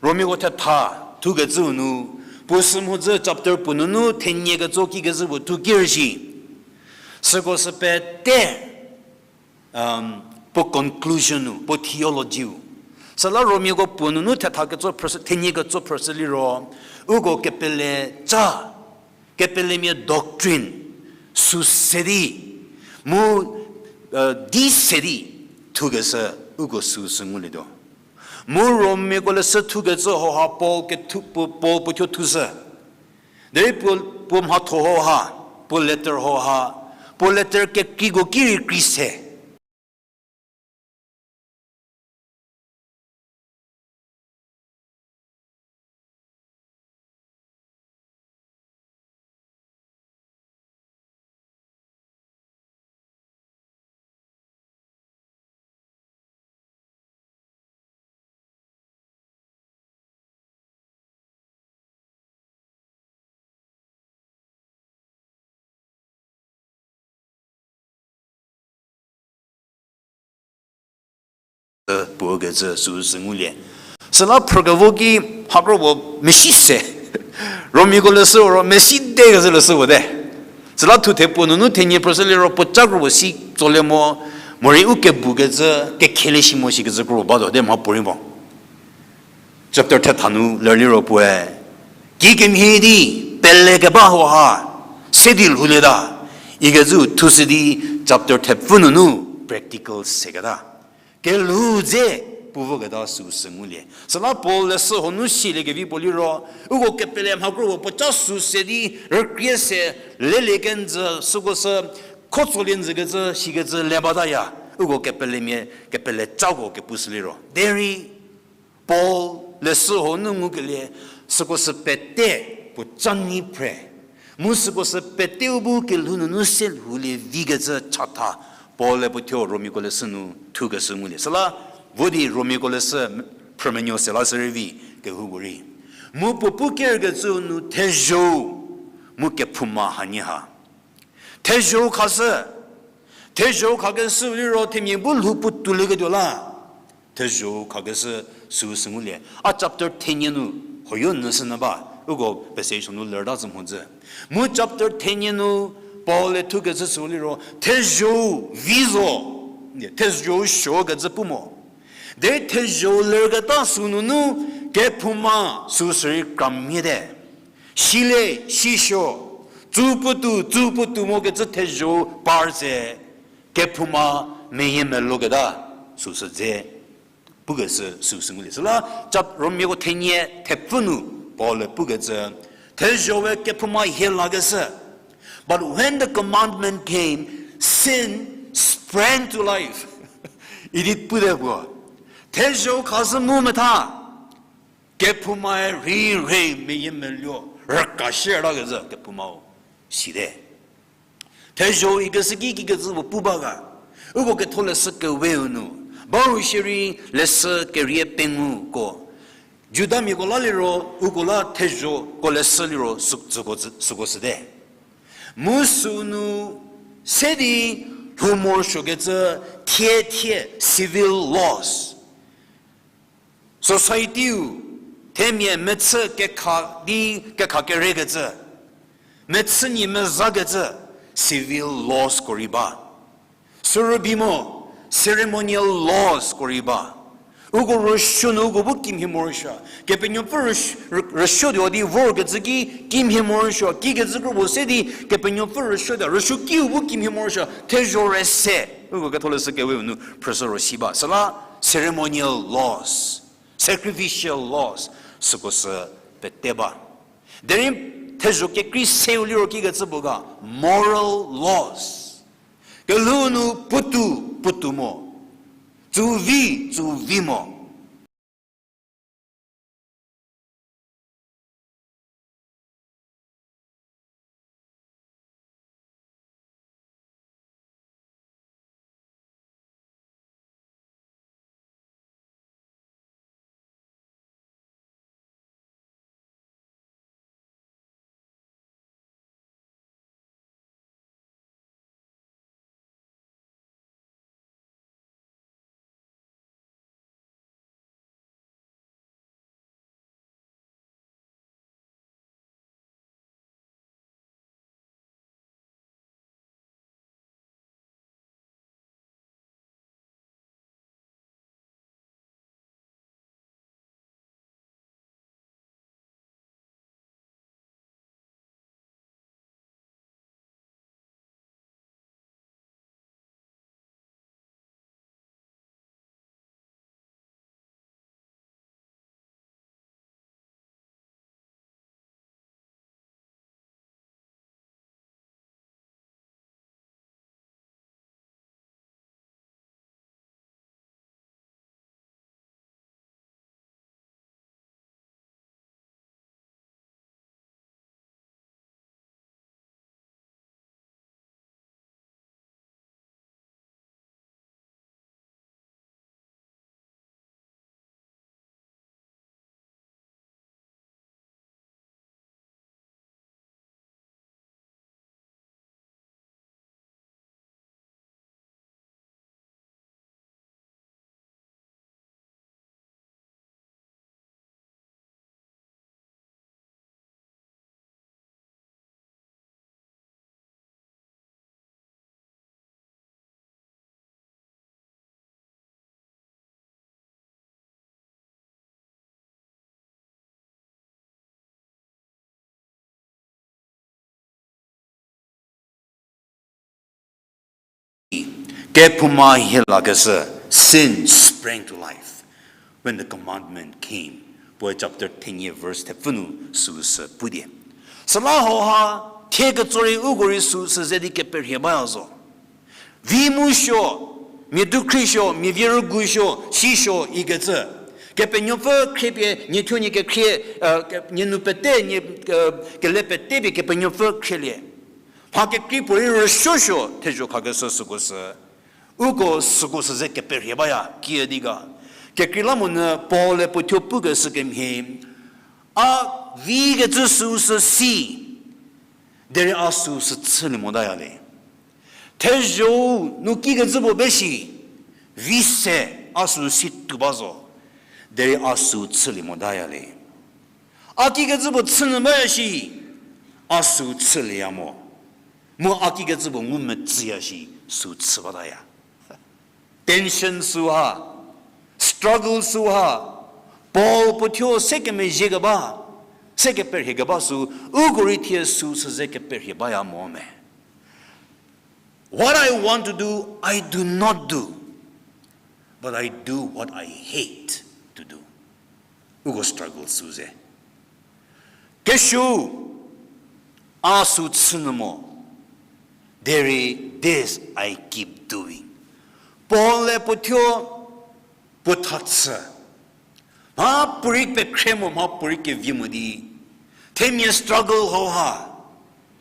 Romiako thetha thukecüu nu, puo sü mhodzü chapter puo nunu thenie ketso kikecü puo thu ker shi. Süko sü pete, puo conclusion-u, puo theology-u. Süla Romiako puo nunu thetha ketso phrüshü, thenie ketso phrüshü liro, uko kepele ca, kepelemia doctrine, süu se di, mu, di se di, thukeshü, uko süu sü ngulietuo. Mu Romiako leshü thukecü hauha Paul kethu-, puo, Paul puo thuo thushü. Derei puo, puo mhatho hauha, puo letter hauha, puo letter kekreiko ki rei krei se. Puo kecü süu sü ngulie. Süla phrükevo ki mhakro puo mesi se. Romiako leshü ro mesi te kecü leshü puo te. Süla thuthe puo nunu thenie phrüshü liro puo ca kro puo si tsolie mo, morei u kebu kecü, kekhelie shi mo shi kecü kro batuo te mha puorei mo. Chapter thetha nu ler liro puoe, kikemhie di pele keba hauha se di lhoulieta, ikecü thushü di chapter thepfü nunu practical seketa. Kelhou dze puo voketa süu sü ngulie. Süla Paul leshü honu siliekevi puo liro, uko kepele mhakro puo puo ca süu se di rükrie se lelie kenjü süko sü khotsolie njükecü shikecü le bataya. Uko kepelemia, kepele cako kepushü liro. Derei Paul leshü honu ngukelie, süko sü pete puo ca nyi phre. Mu süko sü peteu bu kelhou nunu se lhoulie vikecü chatha, Paul-e puo thuo Romiako leshü nu thukeshü ngulie. Süla, vo di Romiako leshü phrümenuo se la sü rei vi kehoupuorei. Mu puo pu kerkecüu nu thezho-u, mu kephouma hanie ha. Thezho-u khashü, thezho-u khakeshüu liro themia bu lhou puo toulieketuo la. Thezho khakeshü süu sü ngulie. A chapter thenie nu, hoyo nyü sü nyü ba, uko passage nu lerta zü mhodzü. Mu chapter thenie nu, Paul-e thukecü sü liro, thezho vi zo, thezho suo kecü pu mo. Derei thezho lerketa sü nunu, kephouma süu sü rei kramie te. Sile, sisuo, tsu puotou, tsu puotou mo kecü thezho par se, kephouma meyie melou keta süu sü dze pukeshü süu sü ngulie. Süla, chap Romiako thenie thepfü nu Paul-e pukecü, thezho we kephouma hie lakeshü. But when the commandment came, sin sprang to life. Idi pute puo. Thezho khashü mu metha. Kephoumae rei rei meyiemeluo rükashütakecü kephoumau site. Thezho ikeshü ki kikecü puo pu ba ga. Uko ketholeshü keweu nu, ba ru shierei leshü kerie penguko, Judamiako la liro uko la thezhoko leshü liro sü-, süko, süko süte. Mu sünu se di lhou morosuokecü thie thie civil laws. Society-u themia mechü kekha di kekha kerekecü, mechü nie mezakecü civil laws-ko rei ba. Sürübei mo, ceremonial laws-ko rei ba. Uko rüsuo nu uko bu kimhie morosuo. Kepenuopfü rüs-, rü-, rüsuotuo di vorkecü ki kimhie morosuo. Kikecü kropuo se di Kepenuopfü rüsuotuo, rüsuokiu bu kimhie morosuo. Thezho re se. Uko ketholeshü keweu nu phrüshü ro si ba. Süla ceremonial laws, sacrificial laws, süko sü pete ba. Derei thezho kekrei seu liro kikecü puo ga, moral laws. Kelhou nu puotou, puotou mo. Tsu vi, tsu vi mo. Kephouma hie lakeshü, sin sprang to life when the commandment came. Puoe chapter thenie verse thepfü nu süu sü pu die. Süla hauha, thie ketso rei uko rei süu sü ze di keperhie baya zo. Vi mu suo, mia dukhri suo, mia vie rügu suo, si suo ikecü. Kepenuopfü khriepie, nie thuo nie kekhrie, nie nu pete, nie, kele pete pie Kepenuopfü khrielie. Mha kekrei puorei rüsuosuo thezho khakeshü süko sü. Uko süko sü ze keperhie baya, kiüdi ga. Kekreilamonyü Paul-e puo thuo pukeshü kemhie, a vi kecü süu sü si, derei a süu sü chülie motaya le. Thezho nu kikecü puo be shi, vi se, a sü si tuo ba zo. Derei a sü chülie motaya le. A kikecü puo chünyü baya shi, a sü chülieya mo. Mu a kikecü puo ngumetsüya shi, sü chü bataya. Tension süu ha, struggle süu ha, Paul puo thuo se kemezhie keba, se keperhie keba sü, uko rei thie sü süze keperhie baya mo me. What I want to do, I do not do, but I do what I hate to do. Uko struggle süu ze. Kesuo, a sü chünyü mo. Derei this I keep doing. Paul-e puo thuo, puo tha chü. Mha puorei pekhre mo, mha puorei kevi mo di. Themia struggle hauha.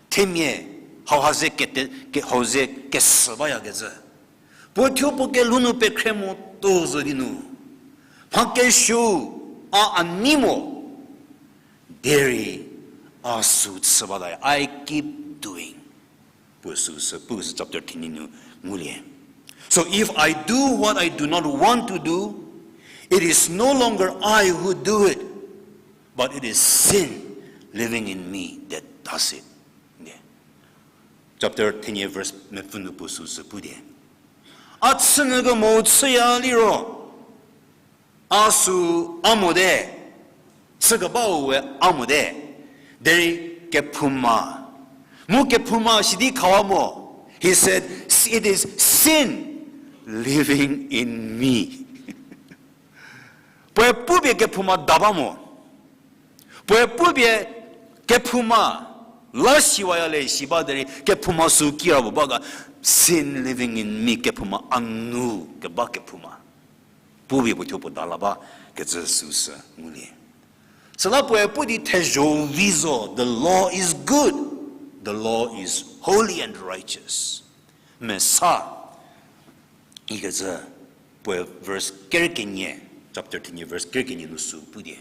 Themia hauha ze kete, ke, hau ze kesü bayakecü. Puo thuo puo kelhou nu pekhre motuo zo di nu. Mha kesuo, a a nei mo. Derei a sü chü bata, I keep doing. Puo sü sü, puo sü chapter thenie nu ngulie. So if I do what I do not want to do, it is no longer I who do it, but it is sin living in me that does it. Chapter thenie verse mepfü nu puo sü sü pu di. A chünyü kemo chüya liro, a sü a mote, chükebau we a mote, derei kephouma. Mu kephouma sidi khawa mo. He said, it is sin living in me. Puoe pupie kephouma da ba mo. Puoe pupie kephouma la siwaya le si ba derei kephouma sü kira puo ba ga, sin living in me, kephouma a nu keba kephouma. Pupie puo thuo puo da la ba kecü sü sü ngulie. Süla puoe pu di thezho vi zo, the law is good, the law is holy and righteous. Mesa, ikecü puoe verse ker kenie, chapter thenie verse ker kenie nu sü pu di.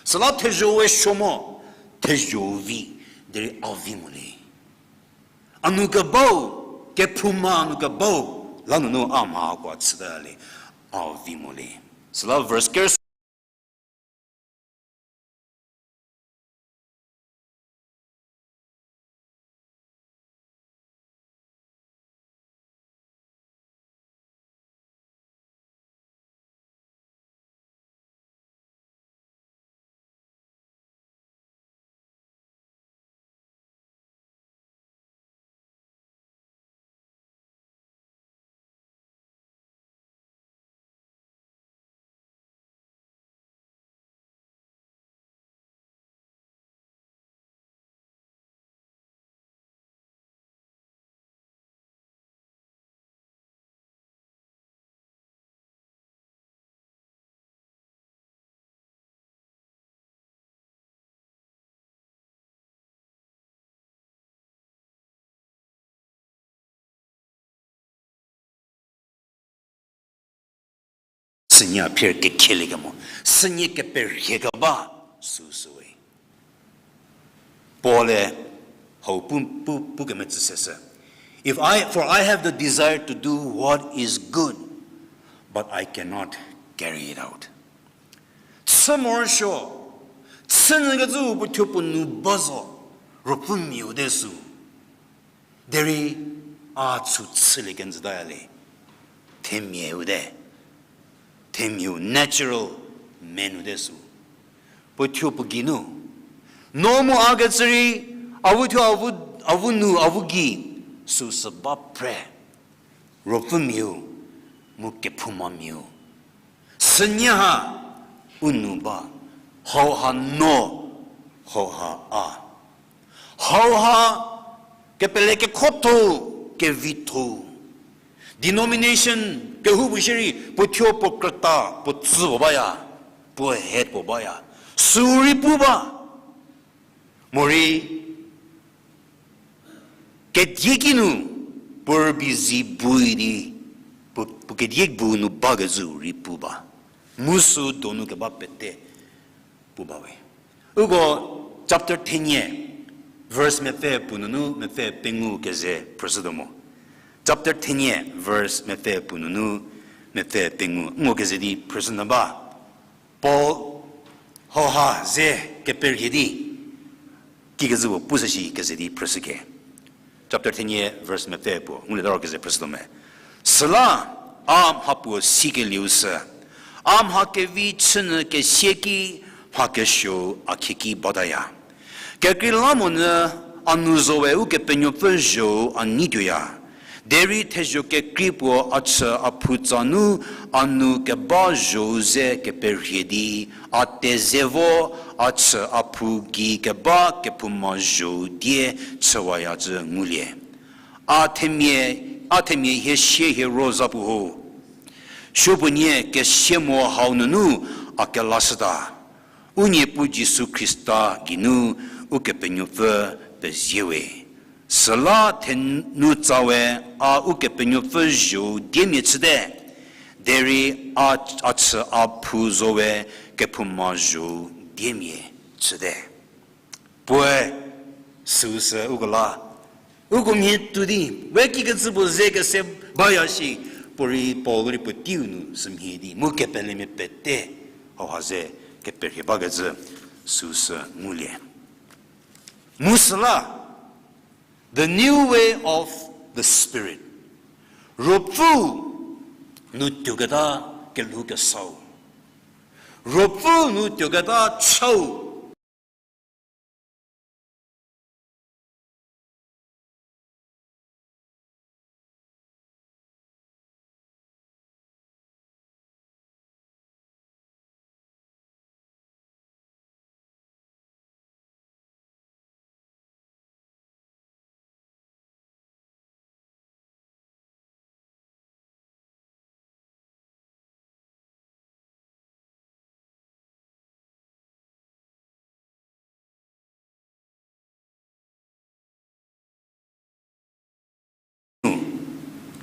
Süla thezho we suo mo, thezho vi, derei a vi mo le. A nu kebau, kephouma a nu kebau, la nunu a mha kua chüta le, a vi mo le. Süla verse ker Sünie a phier kekheliekemo, sünie keperhie keba, süsüwe. Paul-e hau pu, pu, pu kemetsü sesü. If I, for I have the desire to do what is good, but I cannot carry it out. Chü morosuo, chünyü kecü puo thuo puo nu ba zo, ruopfümiau te sü. Derei a chü chülie kenjütaya le. Themia u te. Themiau natural man u te sü. Puo thuo puo geinu. No mu a kecü rei, avu thuo avu, avu nu, avu gei, süsü ba phre. Ruopfümiau, mu kephoumamiau. Sünie ha, u nu ba, hauha no, hauha a. Hauha, kepele kekhotho, kevitho. Denomination, kehoupuo shierei, puo thuo puo krüta, puo tsü puo baya, puo head puo baya. Sü rei pu ba. Morei, kediekinu, puo rübei zi bui di, puo, puo kedie bu nu bakecü rei pu ba. Mu sü donu keba pete pu ba we. Uko chapter thenie, verse mepfü puo nunu mepfü pengou keze phrüshütuo mo. Chapter thenie, verse mepfü puo nunu Mepfü pengou, ngo keze di phrüshü nyü ba. Paul hauha ze keperhie di, kikecü puo pushü shi keze di phrüshü ke. Chapter thenie verse mepfü puo, ngulieta ro keze phrüshütuo me. Süla, a mha puo sikelieu sü, a mha kevi chünyü kesie ki mha kesuou a khieki bataya. Kekreilamonyü a nu zowe Ukepenuopfü zho-u a neituoya. Derei thezho kekrei puo a chü a phu tsa nu a nu keba zho-u ze keperhie di, a teze vo a chü a phu gei keba kephouma zho-u die chüwayacü ngulie. A themia, a themia hie sie hie ro za puo ho. Supuonie kesie mo hau nunu a kelashüta. U Niepuu Jisu Khrista geinu Ukepenuopfü pezie we. Süla thenu tsawe a Ukepenuopfü zho-u diemia chüte, derei a, a chü a phu zowe kephouma zho-u diemia chüte. Puoe süu sü uko la, uko mhie tuo di, we kikecü puo ze kese baya shi, puorei Paul rei puo teiu nu sümhie di mu kepelemia pete hauha ze keperhie bakecü süu sü ngulie. Mu süla, the new way of the Spirit. Ruopfü nu tuoketa kelhou kesau. Ruopfü nu tuoketa chau.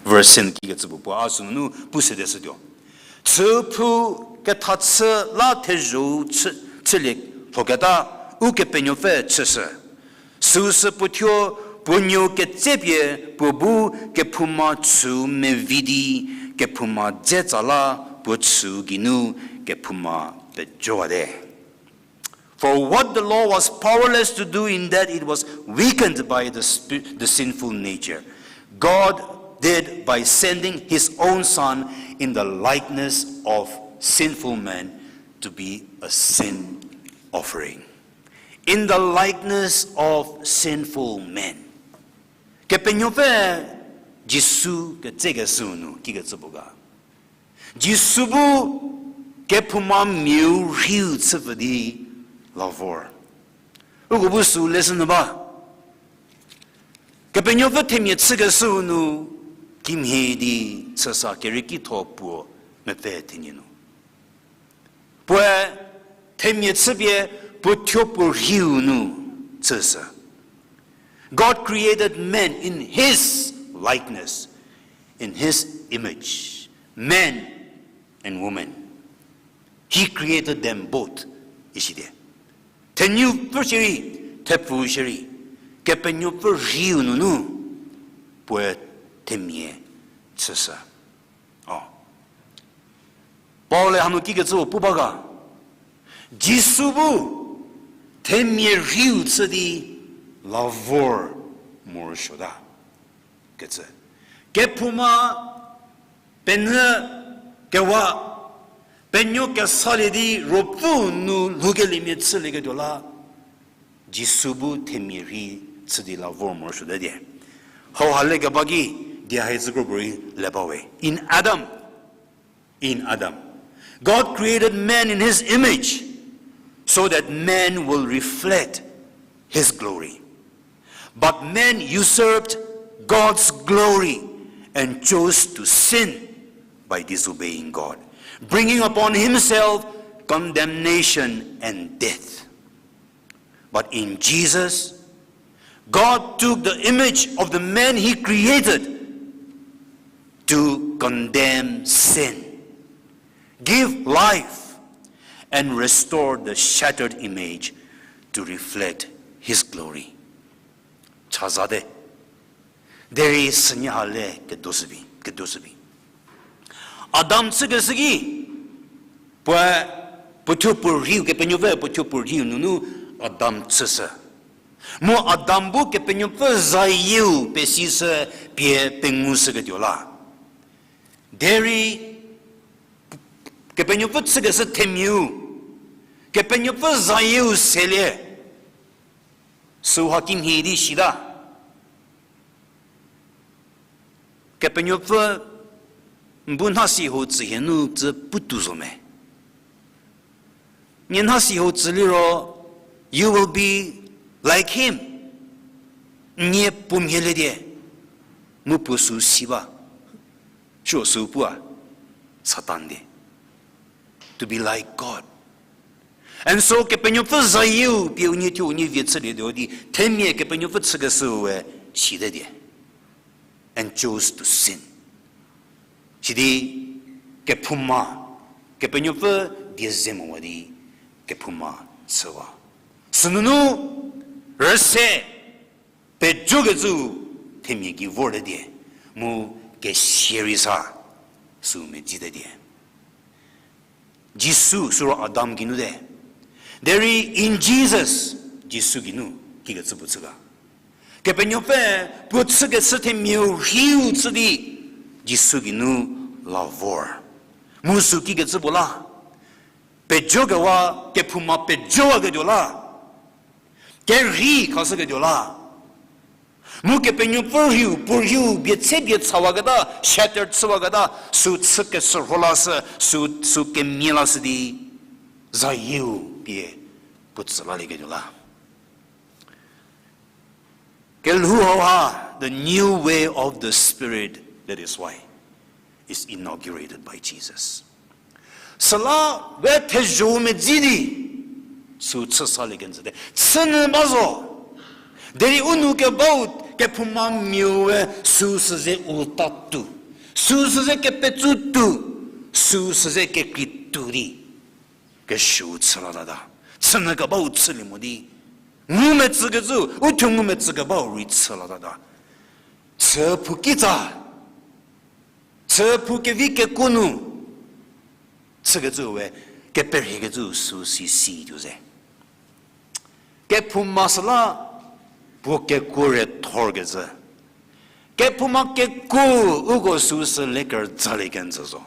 Verse ten kikecü puo puo a sünunu pu sedeshütuo. Chüphou kethachü la thezho-u chü, chülie lhoketa Ukepenuopfü chüshü. Süu sü puo thuo puo nuou ketsepie puo bu kephouma chüu mevi di kephouma dze tsa la puo chüu geinu kephouma pejowate. For what the law was powerless to do, in that it was weakened by the spi-, the sinful nature, God did by sending his own Son in the likeness of sinful men to be a sin offering. In the likeness of sinful men. Kepenuopfü Jisu ketsekeshüu nu kikecü puo ga. Jisu bu kephoumamiau rhiu chüpfü di la vor. Uko bu süu lesson nu ba. Kepenuopfü themia chükeshüu nu kimhie di chüsa kerei kitho puo mepfü thenie nu. Puoe themia chüpie puo thuo puo rhiu nu chüshü. God created man in his likeness, in his image, man and woman. He created them both, isidi. Thenupfü shierei, thepfu shierei, Kepenuopfü rhiu nunu puoe themia chüshü. O. Paul-e hanu kikecü pu ba ga. Jisu bu themia rhiu chü di la vor morosuota. Kecü. Kephouma penyü kewa, penuo kesalie di Ruopfü nu lhoukeliemia chülieketuo la, Jisu bu themia rhi chü di la vor morosuote die. Hauha lekeba ki, die hai zükro puorei le bawe. In Adam, in Adam, God created man in his image, so that man will reflect his glory. But man usurped God's glory and chose to sin by disobeying God, bringing upon himself condemnation and death. But in Jesus, God took the image of the man he created to condemn sin, give life, and restore the shattered image to reflect his glory. Chazate. Derei sünie ha le kedoshübi, kedoshübi. Adam chükeshü ki, puoe, puo thuo puo rhiu, Kepenuopfü puo thuo puo rhiu nunu Adam chüshü. Mu Adam bu Kepenuopfü zayieu pesishü pie pengushüketuo la. Derei, Kepenuopfü chükeshü themiau, Kepenuopfü zayieu selie, süu ha kimhie di sita. Kepenuopfü n bu nhasi hou tsü hie nu tsü putuo zo me? Nie nhasi hou tsü liro, you will be like him. Nie puo mhie le die, mu puo süu si ba. Sü süu pua, Satan die. To be like God. And so, Kepenuopfü zayieu pie unie thuo unie vie chülietuo di, themia Kepenuopfü chükeshüe site die. And chose to sin. Sidi, kephouma, Kepenuopfü die ze mowa di, kephouma chüwa. Sünunu, rüse, pejokecü themia gei vorte die, mu kesia rei sa, süu medzite die. Jisu süro Adam geinu te. Derei in Jesus, Jisu geinu, kikecü puo chü ga. Kepenuopfü, puo chükeshü themiau rhiu chü di, Jisu geinu la vor. Mu süu kikecü puo la. Pejokewa, kephouma pejowaketuo la. Kerhei khashüketuo la. Mu Kepenuopfü rhiu, puo rhiu, bie tse bie chawaketa, shattered chüwaketa, süu chükeshürho lashü, süu, süu kemia lashü di, zayieu pie puo tsü lalieketuo la. Kelhou hauha, the new way of the Spirit, that is why is inaugurated by Jesus. Süla we thezho medzi di, süu chü salie kenjüte. Chünyü ba zo. Derei u nou kebau kephoumamiau we süu süze ulta tuo. Süu süze kepetsu tuo. Süu süze kekrei tuo di. Kesuou chü latata. Chünyü kebau chülie mo di. Ngumetsükecü, u thuo ngumetsü kebau rei chü latata. Chü phou kitsa. Chü phou kevi kekuo nu. Chükecü we, keperhiekecü süu si si tuo ze. Kephouma süla, puo kekuo re thorkecü. Kephouma kekuo uko süu sü lekerüzalie kenjü zo.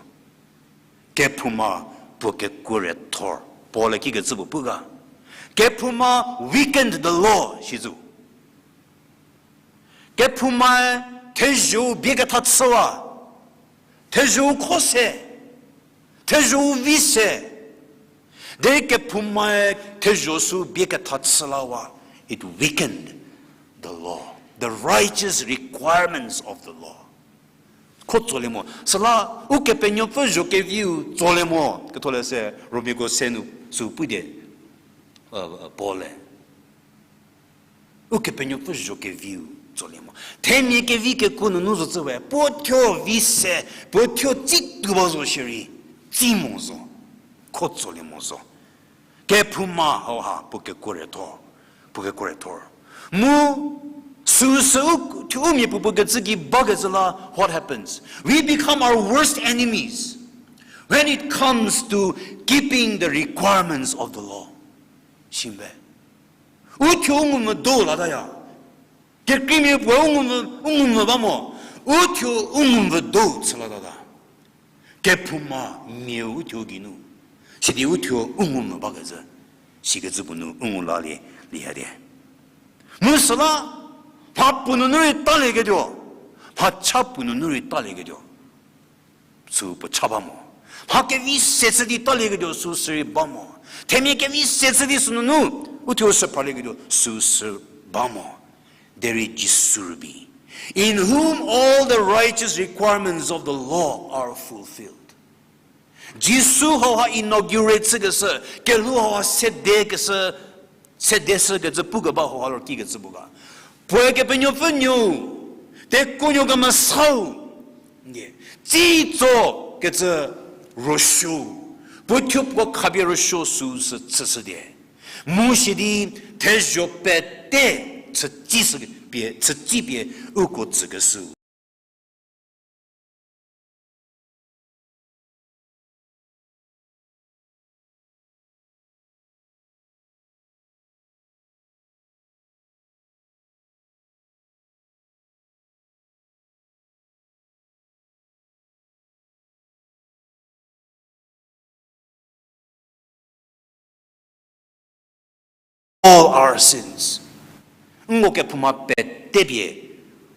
Kephouma puo kekuo re thor. Paul-e kikecü puo pu ga. Kephouma weakened the law, shi zo. Kephoumae thezho-u bie ketha chüwa, thezho-u kho se, thezho-u vi se, derei kephoumae thezho sü bie ketha chü lawa, it weakened the law, the righteous requirements of the law. Kho tsolie mo, süla Ukepenuopfü zho keviu tsolie mo, ketholeshü Romiako se nu sü pu di, Paul-e. Ukepenuopfü zho keviu tsolie mo. Themia kevi kekuo nunu zocü we, puo thuo vi se, puo thuo tsi tuo ba zo shierei, tsi mo zo, kho tsolie mo zo. Kephouma hauha puo kekuo re thor, puo kekuo re thor. Mu, süsü u, thuo u mia puopuo kecü ki bakecü la, what happens? We become our worst enemies when it comes to keeping the requirements of the law. Shimbe. U thuo u ngumvü do lataya. Kekreimia puoe u ngumvü, u ngumvü ba mo. U thuo u ngumvü do chü latata. Kephouma miau u thuo geinu. Sidi u thuo u ngumvü bakecü. Sikecü puo nu u ngu lalie, liya die. Mu süla, mha puo nunu rei talieketuo. Mha cha puo nunu rei talieketuo. Sü puo cha ba mo. Mha kevi se chü di talieketuo sü sirei ba mo. Themia kevi se chü di sünunu, u thuo sü phralieketuo sü sü ba mo. Derei Jisu rübei. In whom all the righteous requirements of the law are fulfilled. Jisu hauha inaugurate chükeshü, kelhou hauha sede keshü, sede shükecü pukeba hauha lor kikecü pu ga. Puoe Kepenuopfü nuou, tekuonuo kemesau, tsitso kecü ruosuo, puo thuo puo khapie ruosuo süu sü chüshü die. Mu sidi thezho pete chütsishü pie, chütsi pie uko tsükeshü. our sins. Nko kephouma petepie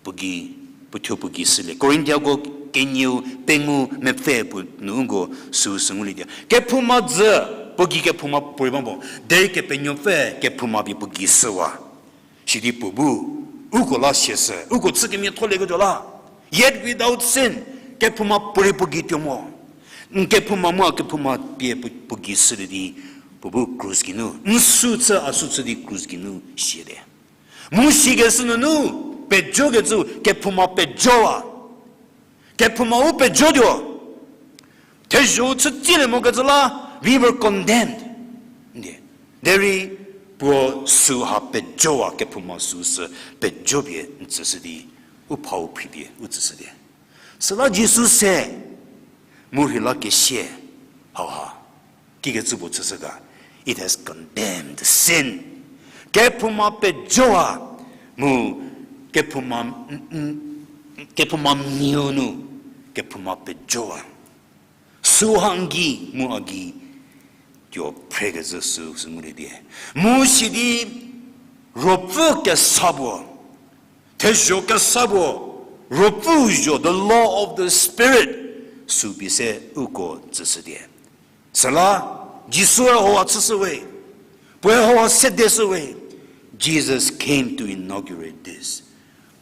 puo gei, puo thuo puo gei shülie. Korintiako kenieu pengou mepfü puo nu nko süu sü ngulie di. Kephouma dzü, puo gei kephouma puorei ba mo. Derei Kepenuopfü kephouma pie puo gei shüwa. Sidi puo bu, uko la siashü, uko chü kemiatholieketuo la. Yet without sin, kephouma puorei puo gei tuo mo. N kephouma mu a kephouma pie puo, puo gei shülie di, puo bu krus geinu. N sü chü, a sü chü di krus geinu siate. Mu sikeshü nunu, pejokecü, kephouma pejowa. Kephouma u pejotuo. Thezho chütsilie mokecü la, we were condemned. Ndie. Derei puo süha pejowa kephouma süu sü pejopie n tsüshü di, u phau phripie u tsüshü di. Süla Jisu se, mu rhei la kesie, hauha. Kikecü puo chüshü ga, it has condemned sin. Kephouma pejowa, mu kephouma, kephouma miu nu, kephouma pejowa. Süha n gei mu a gei tuo phrekecü süu sü ngulie di. Mu sidi ruopfü kesa puo, thezho kesa puo, ruopfü zho, the law of the Spirit, süu pie se uko tsüshü di. Süla, Jisue hauha chüshü we, puoe hauha sedeshü we, Jesus came to inaugurate this.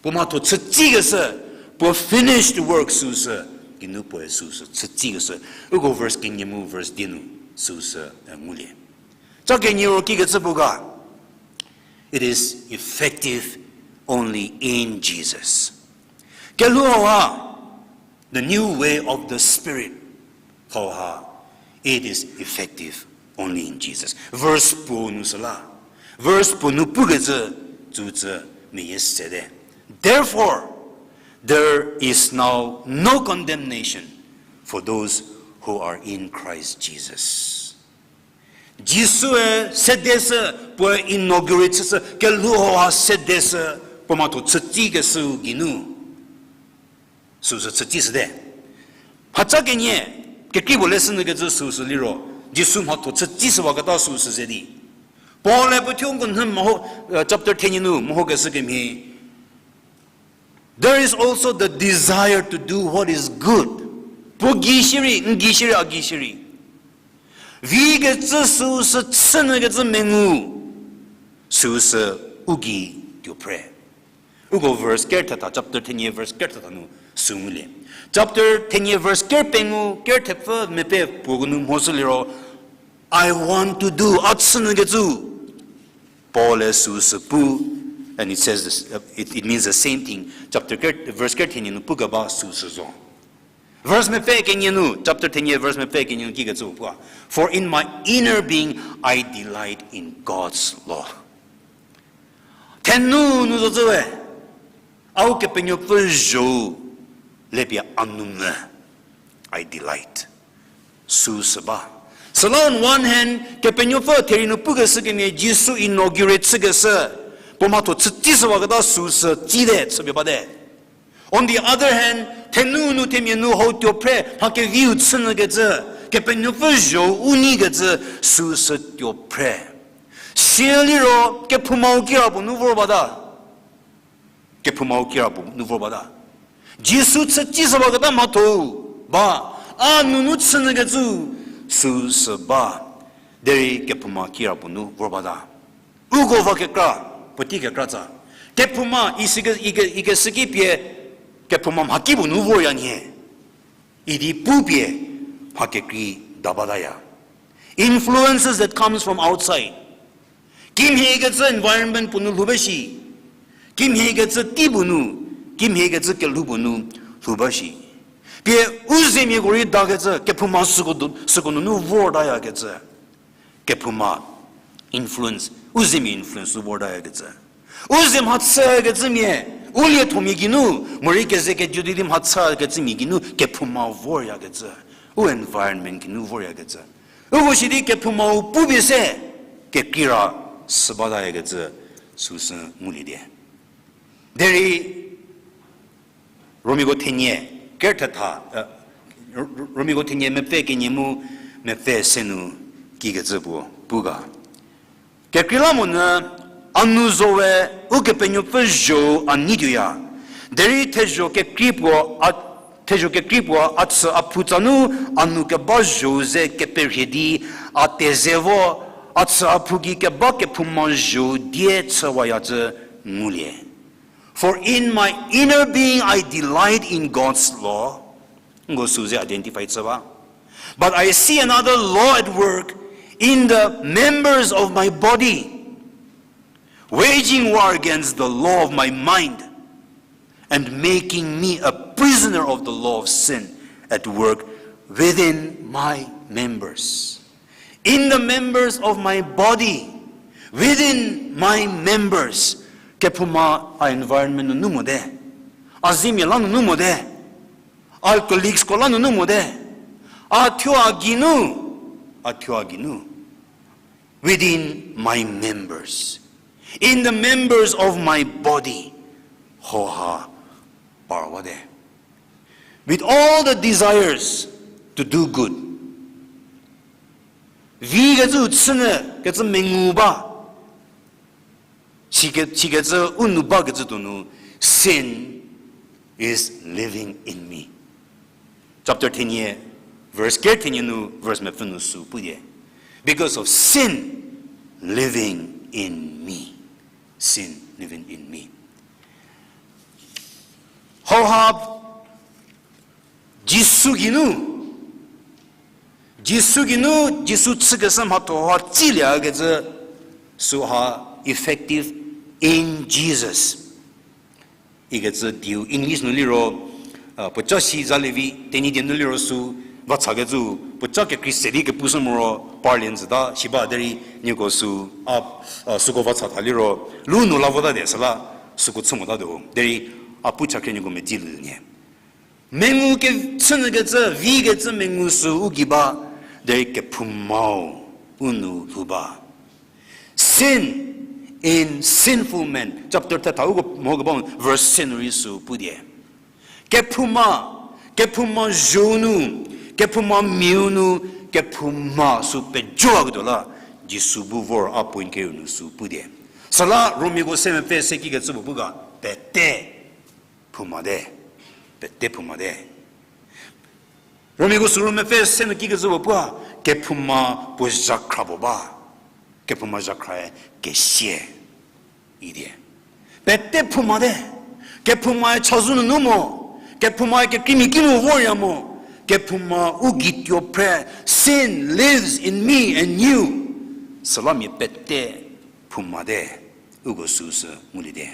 Puo mhatho chütsikeshü, puo finished work süu sü, geinu puoe süu sü chütsikeshü. Uko verse kenie mu verse di nu süu sü, e, ngulie. Cha kenie ro kikecü puo ga, it is effective only in Jesus. Kelhou hauha, the new way of the Spirit, hauha, it is effective only in Jesus. Verse puo nu süla. Verse puo nu pukecü, tsütsü meyie sete. Therefore, there is now no condemnation for those who are in Christ Jesus. Jisue sedeshü, puoe inaugurate chüshü, kelhou hauha sedeshü, puo mhatho chütsikeshüu geinu. Süu sü chütsishüte. Mhacha kenie, kekrei puo leshü nyükecü süu sü liro, Jisu mhatho chütsishüwaketa süu sü ze di. Paul-e puo thuo nko nhü meho, uh, chapter thenie nu mehokeshü kemhie, there is also the desire to do what is good. Puo gei shierei, n gei shierei, a gei shierei, vikecü süu sü chünyükecü mengu, süu sü u gei tuo phre. Uko verse ker thetha, chapter thenie verse ker thetha nu sü ngulie. Chapter thenie verse ker pengou, ker thepfü mepfü puoko nu mhoshü liro, I want to do, a chünyükecü. Paul-e süu sü pu, and it says this, uh, it, it means the same thing. Chapter ker, verse ker thenie nu pukeba süu sü zo. Verse mepfü kenie nu, chapter thenie verse mepfü kenie nu kikecü pua. For in my inner being I delight in God's law. Thenu nu zocü we, a Ukepenuopfü zho-u lepie a nou mvü, I delight. Süu sü ba. Süla on one hand, Kepenuopfü therie nu pukeshü kemhie Jisu inaugurate chükeshü, puo mhatho chütsishüwaketa süu sü tsite, chüpie bate. On the other hand, thenu nu themia nu hau tuo phre, mha keviu chünyükecü, Kepenuopfü zho-u u neikecü, süu sü tuo phre. Siliro, kephoumau kirapuo nu vor bata. Kephoumau kirapuo nu vor bata. Jisu chütsishüwaketa mhatho-u ba, a nunu chünyükecü süu sü ba, derei kephouma kirapuo nu vor bata. Uko va kekra, puotei kekratsa. Kephouma, isi ke, ike, ikeshüki pie, kephouma mhakipuo nu vorya nhie. Idi pupie, mha kekrei da bataya. Influences that comes from outside. Kimhiekecü environment puo nu lhou ba shi. Kimhiekecü tei puo nu, kimhiekecü kelhou puo nu lhou ba shi. Pie u zemiako rei dakecü, kephouma süko, süko nunu vortayakecü. Kephouma influence, u zemia influence u vortayakecü. U ze mhachükecümia, u liethomia geinu, morei keze kejo di mhachükecümia geinu, kephouma voryakecü. U environment geinu voryakecü. Uko sidi kephoumau pupie se, kekreira sü batayakecü, süsü ngulie die. Derei, Romiako thenie, ker thetha, eh, Ro-, Ro-, Romiako thenie mepfü kenie mu mepfü se nu kikecü puo pu ga. Kekreilamonyü A nu zowe, Ukepenuopfü zho-u a nei tuoya. Derei thezho kekrei puo a, thezho kekrei puo a chü a phu tsa nu a nu keba zho-u ze keperhie di a teze vo, a chü a phu gei keba kephouma zho-u die chüwayacü ngulie. For in my inner being I delight in God's law. Nko sü ze identify chü ba. But I see another law at work in the members of my body, waging war against the law of my mind and making me a prisoner of the law of sin at work within my members. In the members of my body, within my members, kephouma a environment nunu mote, a zemia la nunu mote, a colleagues ko la nunu mote, a thuo a geinu, a thuo a geinu, within my members, in the members of my body, hauha parwate. With all the desires to do good. Vikecü chünyü kecü mengu ba. Sike-, sikecü u nu bakecü donu, sin is living in me. Chapter thenie, verse ker thenie nu, verse mepfü nu sü pudie. Because of sin living in me. Sin living in me. Hauha Jisu geinu, Jisu geinu, Jisu chükeshü mhatho ha tsiliekecü süha effective in Jesus ikecü dieu English nu liro, puoca si zalie vi, Tenyidie nu liro sü vathakecü, puoca kekrei se di kepushü moro parlie züta shi ba derei nieko sü, a, süko vatha tha liro, lu nu la vota de süla, süko chü mota de ho derei, a pu chakhrie nieko medzi lü nie. Mengu kechünyükecü, vikecü mengu sü u gei ba, derei kephoumau u nu lhou ba. Sin in sinful men. Chapter thetha uko mho keba verse se nu rei sü pudie. Kephouma, kephouma zho-u nu, kephouma miau nu, kephouma sü pejowaketuo la, Jisu bu vor a point kerieu nu sü pudie. Süla Romiako se mepfü se kikecü puo pu ga, pete phoumate. Pete phoumate. Romiako sü ru mepfü se nu kikecü puo pua, kephouma puo zhakhra puo ba. Kephouma zhakhrae kesia idi. Pete phoumate. Kephoumae chazou nunu mo. Kephoumae kekreimia ki nu vorya mo. Kephouma u gei tuo phre, sin lives in me and you. Süla mia pete phoumate. Uko süsü nguliete.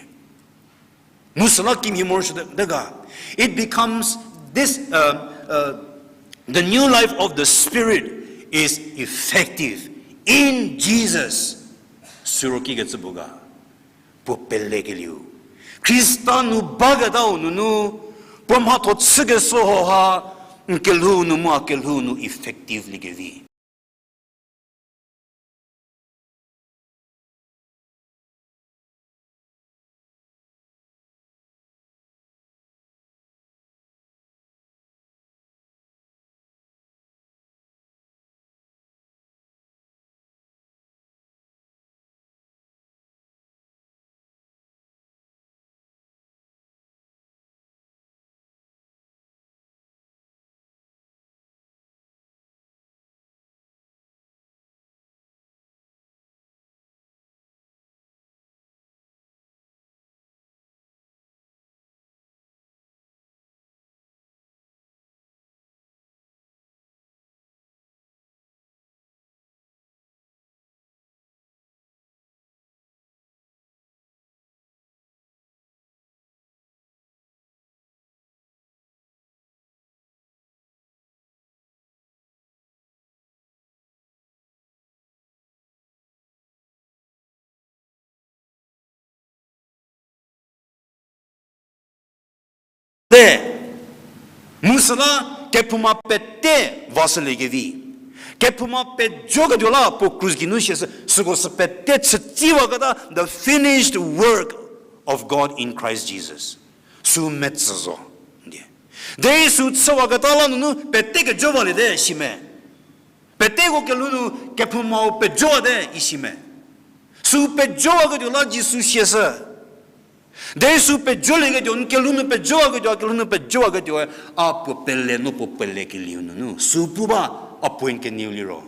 Mu süla kimhie morosuote ga. It becomes this, uh, uh, the new life of the Spirit is effective in Jesus. Siro kikecü puo ga. Puo pelekelieu. Khrista nu baketau nunu, puo mhatho chükeshü hauha, n kelhou nu mu a kelhou nu effective liekevi. Te, mu süla kephouma pete vashüliekevi. Kephouma pejoketuo la puo krus geinu siashü, süko sü pete chütsiwaketa the finished work of God in Christ Jesus. Sü metsü zo. Derei sü chüwaketa la nunu pete kejowaliete isi me. Peteko kelhou nu kephoumau pejowate isi me. Sü pejowaketuo la Jisu siashü. Derei sü pejolieketuo, n kelhou nu pejowaketuo, a kelhou nu pejowaketuoe, a puo pele no puo pelekelieu nunu sü pu ba, a point kenieu liro,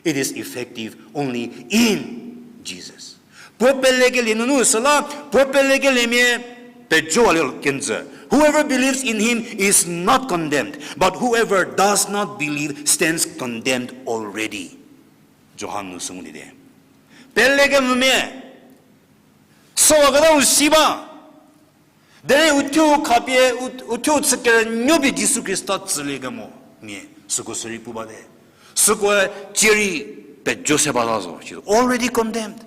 it is effective only in Jesus. Puo pelekelie nunu süla, puo pelekeliemia pejowalie kenjü. Whoever believes in him is not condemned, but whoever does not believe stands condemned already. Johan nu sü ngulie te. Pelekemvümia, süwaketau si ba. Derei uthuo khapie, u-, uthuo chükerenuopie Jisu Khrista tsüliekemo mia, süko sürei pu bate. Sükoe cierei pejo se bata zo, shi already condemned.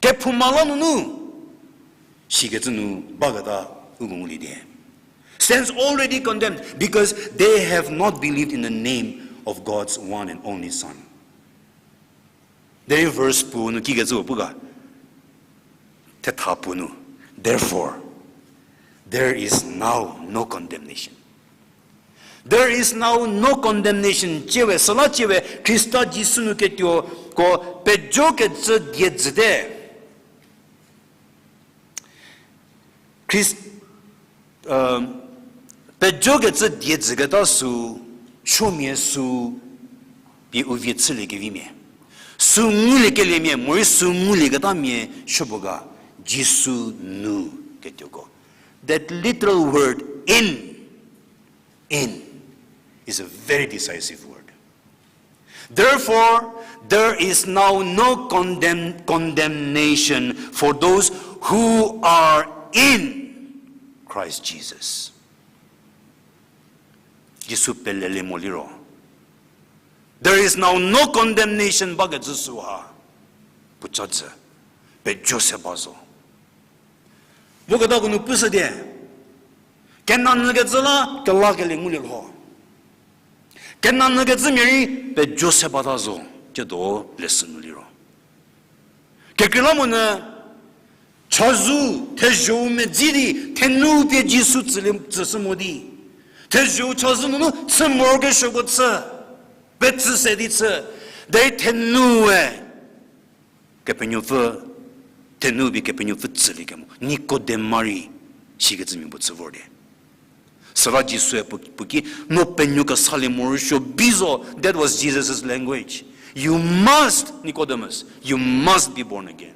Kephouma la nunu, sikecü nu baketa uko ngulie te. Stands already condemned because they have not believed in the name of God's one and only Son. Derei verse puo nu kikecü puo pu ga, thetha puo nu, therefore, there is now no condemnation. There is now no condemnation. Tsiewe, süla tsiewe, Khrista Jisu nu ketuoko pejokecü die jüte. Khrist-, pejokecü die jüketa sü, chomia sü, pie u vie chüliekevimia. Sü nguliekeliemia, morei sü ngulieketamia, chübo ga, Jisu nu ketuoko. That literal word in, in is a very decisive word. Therefore, there is now no condemn-, condemnation for those who are in Christ Jesus. Jisu pelelie mo liro, there is now no condemnation bakecü süha, puoca jü, pejo se ba zo. Voketako nu pushüdi, kenanyükecü la kelakelie ngulie lho. Kenanyükecümia rei pejo se bata zo, tsiedo lesü nu liro. Kekreilamonyü, chazou, thezho-u medzi di, thenu pie Jisu tsülie, tsüshü mo di. Thezho-u chazou nunu chü morokesuoko chü, petsü se di chü, derei thenue Kepenuopfü, thenu pie Kepenuopfü tsüliekemo. Nikodem rei sikecümia puo chü vor di. Süla Jisue puo, puo ki, no penuo kesalie morosuo bi zo, that was Jesus' language. You must, Nicodemus, you must be born again.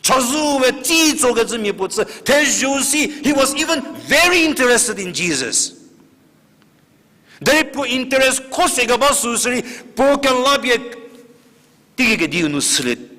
Chazou we tsi tsokecümia puo chü, thezho-u si, he was even very interested in Jesus. Derei puo interest kho se keba sü sirei, puo kela pie teiki kediu nu sülie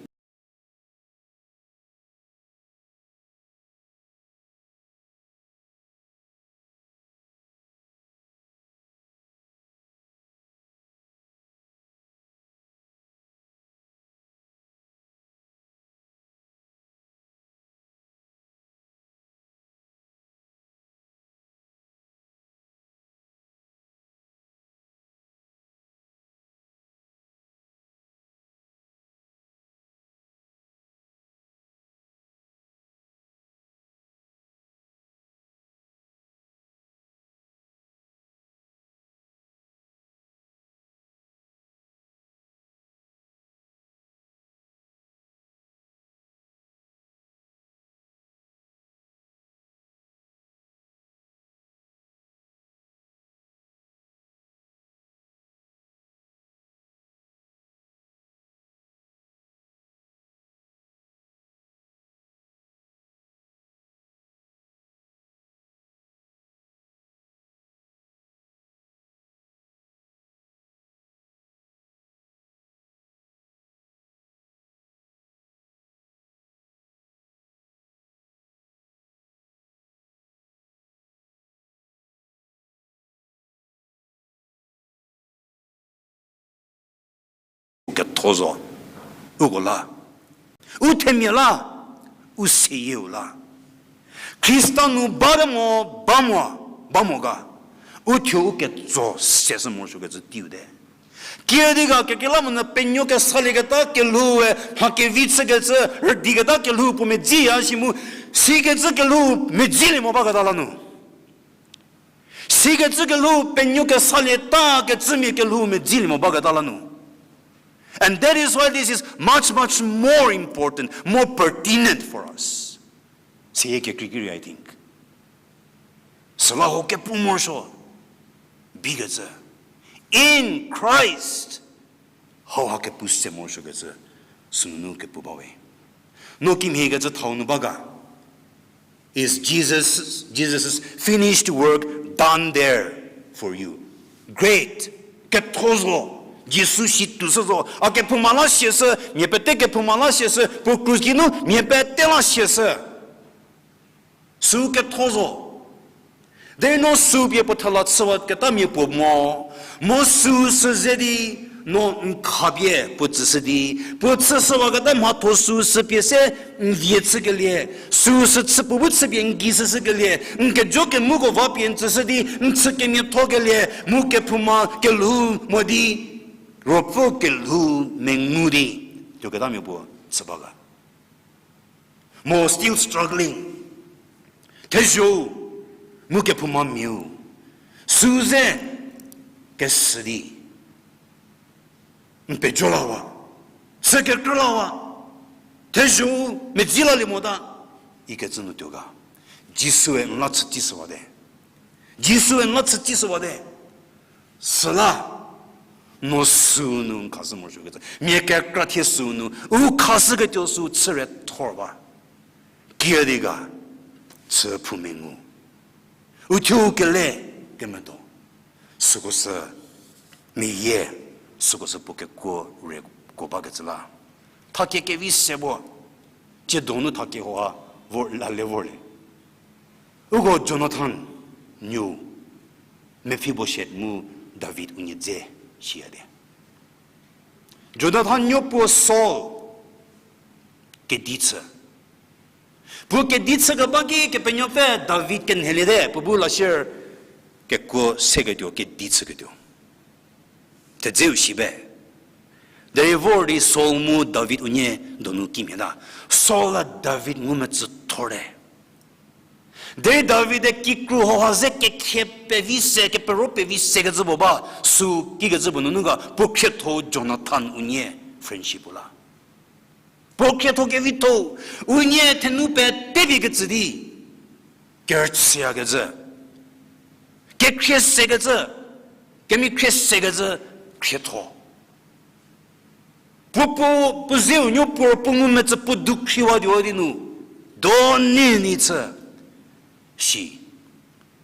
ketho zo, uko la, u themia la, u seyieu la. Khrista nu bate mo, ba mo, ba mo ga, u thuo u ketso sesü morosuokecü teiu te. Kiüdi ga kekreilamonyü penuo kesalieketa kelhoue mha kevi chükecü, rüdiketa kelhou puo medziya shi mu, sikecü kelhou medzilie mo baketa la nu. Sikecü kelhou penuo kesalie takecümia kelhou medzilie mo baketa la nu. And that is why this is much, much more important, more pertinent for us. Seyie kekreikirei, I think. Süla hau kepu morosuo, bikecü. In Christ, hauha kepu se morosuokecü, sünunu kepu bawe. No kimhiekecü thau nu ba ga. Is Jesus, Jesus' finished work done there for you? Great. Ketho zo. Jisu situshü zo. A kephouma la siashü, mia pete kephouma la siashü, puo krus geinu mia pete la siashü. Sü ketho zo. Derei no sü pie puo thela chüwaketamia puo mo. Mo süu sü ze di, no n khapie puo tsüshü di, puo chüshüwaketa mhatho süu sü pie se n vie chükelie, süu sü chü puo bu chüpie n gei shüshükelie, n kejo kemuko va pie n tsüshü di, n chü kemiathokelie, mu kephouma kelhou mo di, ruopfü kelhou mengu di, tuoketamia puo chü ba ga. Mo still struggling. Thezho-u, mu kephoumamiau. Sü ze kesü di. N pejo lawa. Sü kekrü lawa. Thezho-u, medzi lalie mota. Ikecü nu tuo ga. Jisue n la chü tei shüwate. Jisue n la chü tei shüwate. Süla, no süu nu n khashü morosuokecü. Mia kekra thie süu nu, u khashüketuo süu chü re thor ba. Kiüdi ga, chü phou mengu. Uthuo kele kemedo. Süko sü, meyie, süko sü puo kekuo re kuo bakecü la. Thakie kevi se bo, cie donu thakie hoha vor la le vorlie. Uko Jonathan nuo Mefiboshet mu David unie dze shiyate. Jonathan nuo puo Saul kedi chü. Puo kedi chükeba ki Kepenuopfü David kenheliete, puo bu la sier kekuo seketuo, kedi chüketuo. Thedzeu shi be. Derei vor di Saul mu David unie donu kimhieta. Saul la David ngumecü thorte. Derei David-e kikru hauha ze kekhrie pevi se, kepero pevi sekecü puo ba, sü kikecü puo nunu ga, puo khrietho Jonathan unie friendship-u la. Puo khrietho kevitho, unie thenu pete pie kecü di, kerüchüyakecü, kekhrie sekecü, kemikhrie sekecü, khrietho. Puo puo, puo zeu nuo puo puo ngumecü puo dukhriwatuo di nu, do ni ni chü. Shi,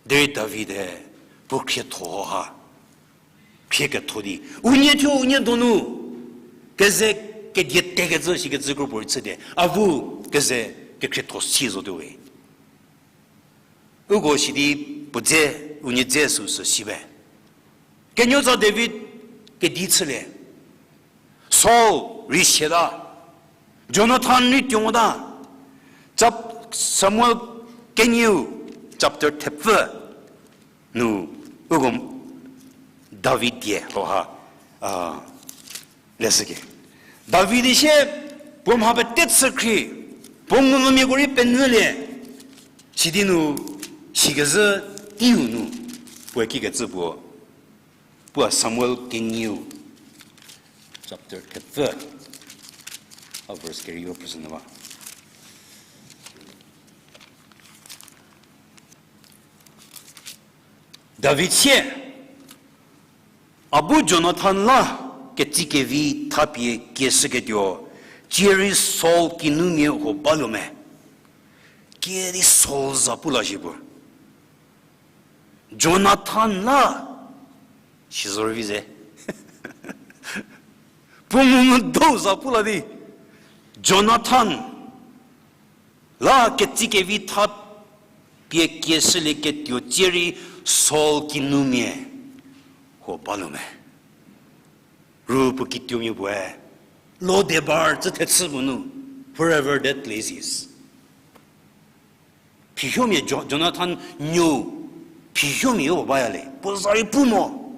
derei David-e, puo khrietho ha. Khrie ketho di. Unie thuo, unie donu. Keze kedie tekecü shikecü kro puorei chüte. Avu keze kekhrietho si zotuo we. Uko sidi puo dze, unie dze süsü si be. Kenuotsa David kedi chülie. Saul rei siata. Jonathan rei tuo mota. Chap-, Samuel kenieu chapter thepfü nu uko David die hauha, a, leshüke. David-e sie puo mha pete chükhrie, puo ngumvümiako rei penyülie, sidi nu, sikezhü teiu nu, puoe kikecü puo, puo Samuel kenieu, chapter thepfü, a verse kerieu present ba. David sie, a bu Jonathan la ketsikevi thapie kieshüketuo, cie rei Saul kinumia huo baluo me? Kiüdi Saul za pu la zhie puo. Jonathan la, sizorüvi ze. Puo mu mu do za pu la di. Jonathan la ketsikevi thapie kieshülieketuo cie rei Saul kinumia huo baluo me? Ru puo kituomia puoe, Lo-debar tsü thechü puo nu, wherever that place is. Phihuomia Jo-, Jonathan nuo, phihuomia-u baya le, puo za rei pu mo.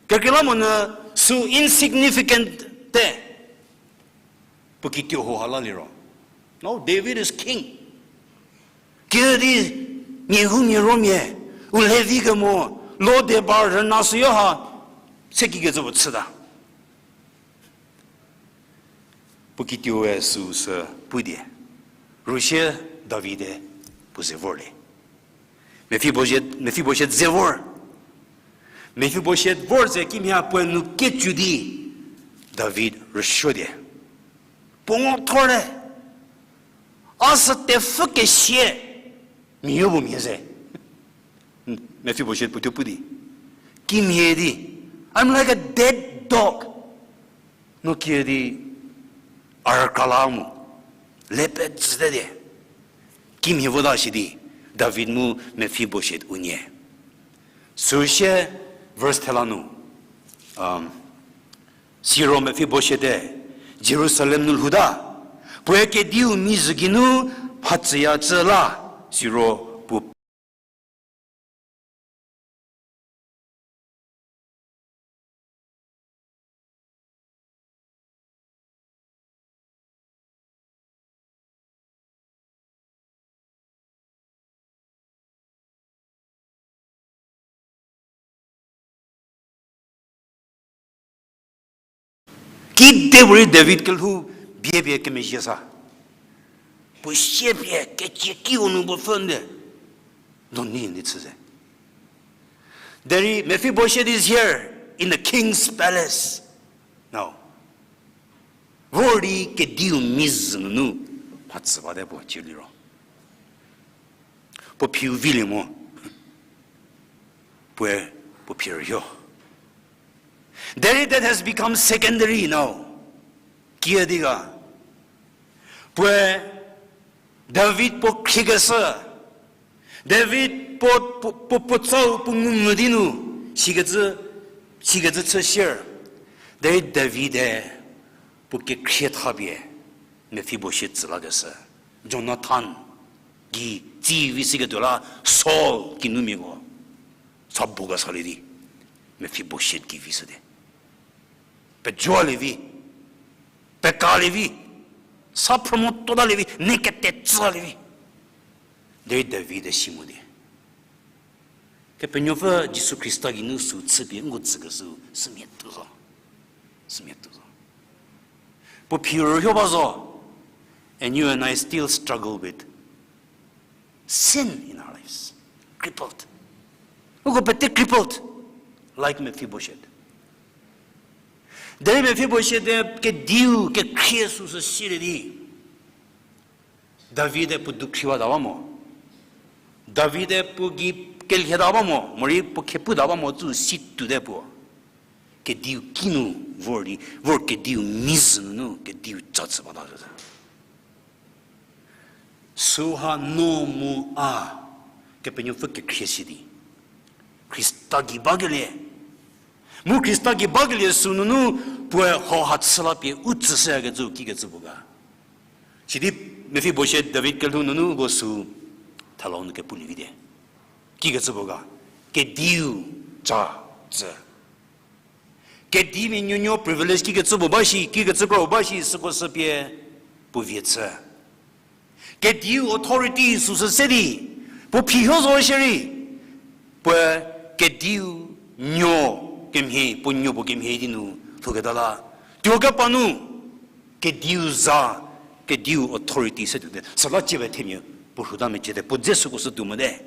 Kekreilamonyü sü insignificant te. Puo kituo huo ha la liro. No, David is king. Kiüdi, nie hu nie romia, u Levi kemo, Lo-debar rüna süyo ha, se kikecü puo chüta. Puo kituoe süu sü pu die. Rüsie David-e puo ze vorlie. Mefibosheth, Mefibosheth ze vor. Mefibosheth vor ze kimhie puoe nu kecü di David rüsuo die. Puo ngo thorte. A sü tepfü kesie mia puo mhie ze. Mefibosheth puo thuo pu di. Kimhie di. I'm like a dead dog. No kie di a rükra la mo. Le pezüte die. Kimhie vota shi di. David mu Mefibosheth unie. Süsie verse thela nu. Siro Mefibosheth-e Jerusalem nu lhouta, puoe kediu mizhü geinu mhatsüya cü la, siro puo Kide puorei David kelhou bie pie kemezhie sa. Puo sie pie kecie kiu nu puo pfhü nde. Doni ni chü ze. Derei Mephibosheth is here in the king's palace. Now, vor di kediu mizhü nunu mhatsü bate puo cü liro. Puo phiu vilie mo. Puoe puo phi rüyo. Derei that has become secondary now. Kiüdi ga. Puoe David puo khriekeshü. David puo, puo, puo, puo tsau puo ngumvü di nu. Sikecü, sikecü chü sier. Derei David-e puo kekhrie thapie Mephibosheth tsü lakeshü. Jonathan gei tsi vi siketuo la Saul kinumiako sa bu kesalie di Mephibosheth gei vi shüte. Pejoalie vi, pekalie vi, sa phrü mo totalie vi, nie kete tsülie vi. Derei David-e si mo di. Kepenuopfü Jisu Khrista geinu sü chüpie nko tsükeshü sümia tuo zo. Sümia tuo zo. Puo phi rüyo ba zo. And you and I still struggle with sin in our lives. Crippled. Uko pete crippled, like Mephibosheth. Derei Mephibosheth-e kediu kekhrie süsü silie di David-e puo dukhriwata ba mo. David-e puo gei kelhieta ba mo, morei puo kheputa ba mo tsü si tuote puo. Kediu kinu vor di, vor kediu mizhü nunu kediu ca chü bata zhüzhü. Süha no mu a Kepenuopfü kekhrie si di Khrista gei bakelie. Mu Khrista gei bakelie sü nunu puoe hauha chü la pie u tsüshüyakecü kikecü puo ga. Sidi Mephibosheth David kelhou nunu ko sü thela nu kepulie vite. Kikecü puo ga. Kediu ca tsü. Kedimia nuonuo privilege kikecü puo ba shi, kikecü kro ba shi, süko sü pie puo vie chü. Kediu authority süsü se di, puo phi huo zo shierei, puoe kediu nuo kemhie, puo nuo puo kemhie di nu lhouketa la. Tuo kepa nu, kediu za, kediu authority se tuote. Süla cie we themia, puo rhuta meciete, puo dze süko sü tuo mote.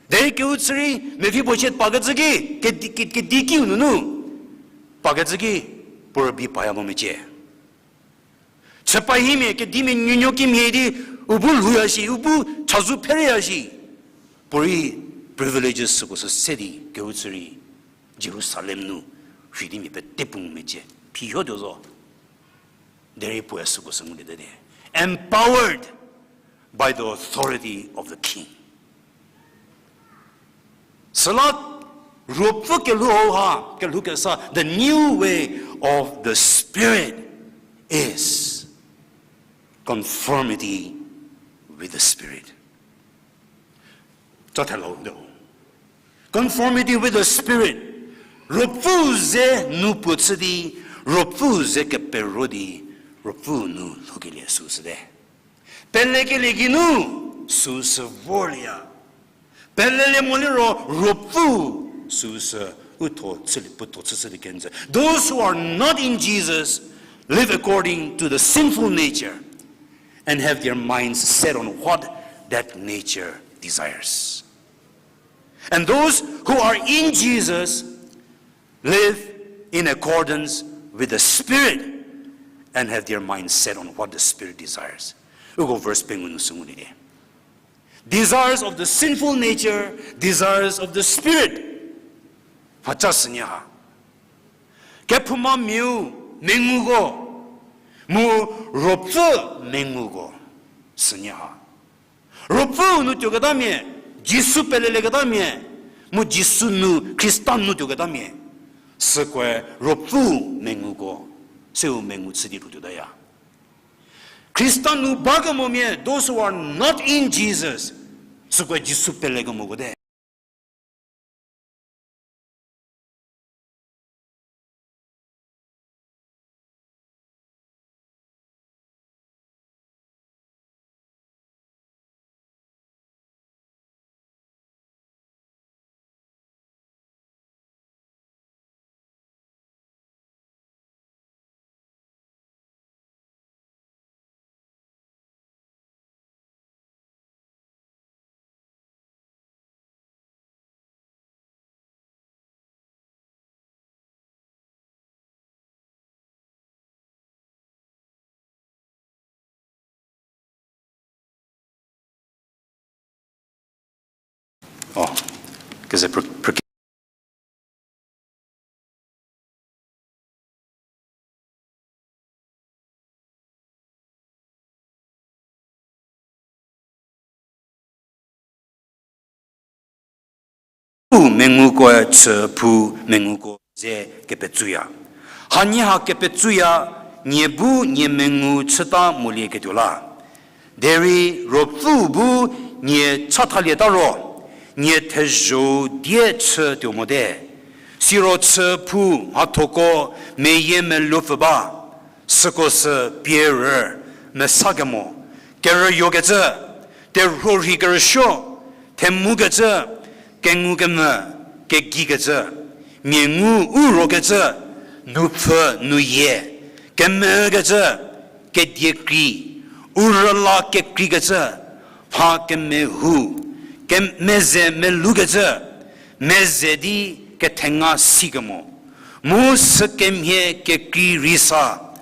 Derei keu chü rei, Mephibosheth pakecü ki, kedi, ke, kedi kiu nunu pakecü ki, puo rübei paya mo mecie. Chüpahimia kedimia nuonuo kimhie di, u bu lhouya shi, u bu chazou phereya shi. Puorei privileges süko sü se di keu chü rei, Jerusalem nu rhei di mia pete pung mecie. Phi huo tuo zo. Derei puoe süko sü nguliete di. Empowered by the authority of the king. Süla Ruopfü kelhou hauha, kelhou kesa, the new way of the Spirit is conformity with the Spirit. Conformity with the Spirit. Ruopfü ze nu puo chü di, Ruopfü ze kepero di, Ruopfü nu lhoukelie süu süte. Pelekelie geinu süu sü vorlieya. Pelelie mo liro Ruopfü süu sü u tho chülie, puo tho chü chülie kenjü. Those who are not in Jesus, live according to the sinful nature and have their minds set on what that nature desires. And those who are in Jesus live in accordance with the Spirit and have their minds set on what the Spirit desires. Uko verse pengou nu sü ngulie. Desires of the sinful nature, desires of the Spirit. Mhaca sünie ha. Kephoumamiau menguko, mu Ruopfü menguko, sünie ha. Ruopfüu nu tuoketamia, Jisu pelelieketamia, mu Jisu nu, Khrista nu tuoketamia, sükoe Ruopfüu menguko, seu mengu chü di lhoutuotaya. Khrista nu bakemomia, those who are not in Jesus, sükoe Jisu pelekemoko te. O, keze pr-, pr-, u mengukoe chü phou menguko ze kepetsuya. Hanie ha kepetsuya, nie bu nie mengu chüta molieketuo la. Derei Ruopfüu bu nie chathalieta ro, nie thezho-u die chütuo mote. Siro chü phou mhathoko meyie meluopfü ba, süko sü pie rü, mesakemo, kerüyokecü, terhuorhi kerüsuo, themukecü, kengukemvü, kegikecü, mia ngu u rokecü, nupfhü nuyie, kemekecü, kediekrei, u rüla kekreikecü, mha kemehou, kemeze meloukecü, meze di kethenga sikemo, mu sükemhie kekrei rei sa,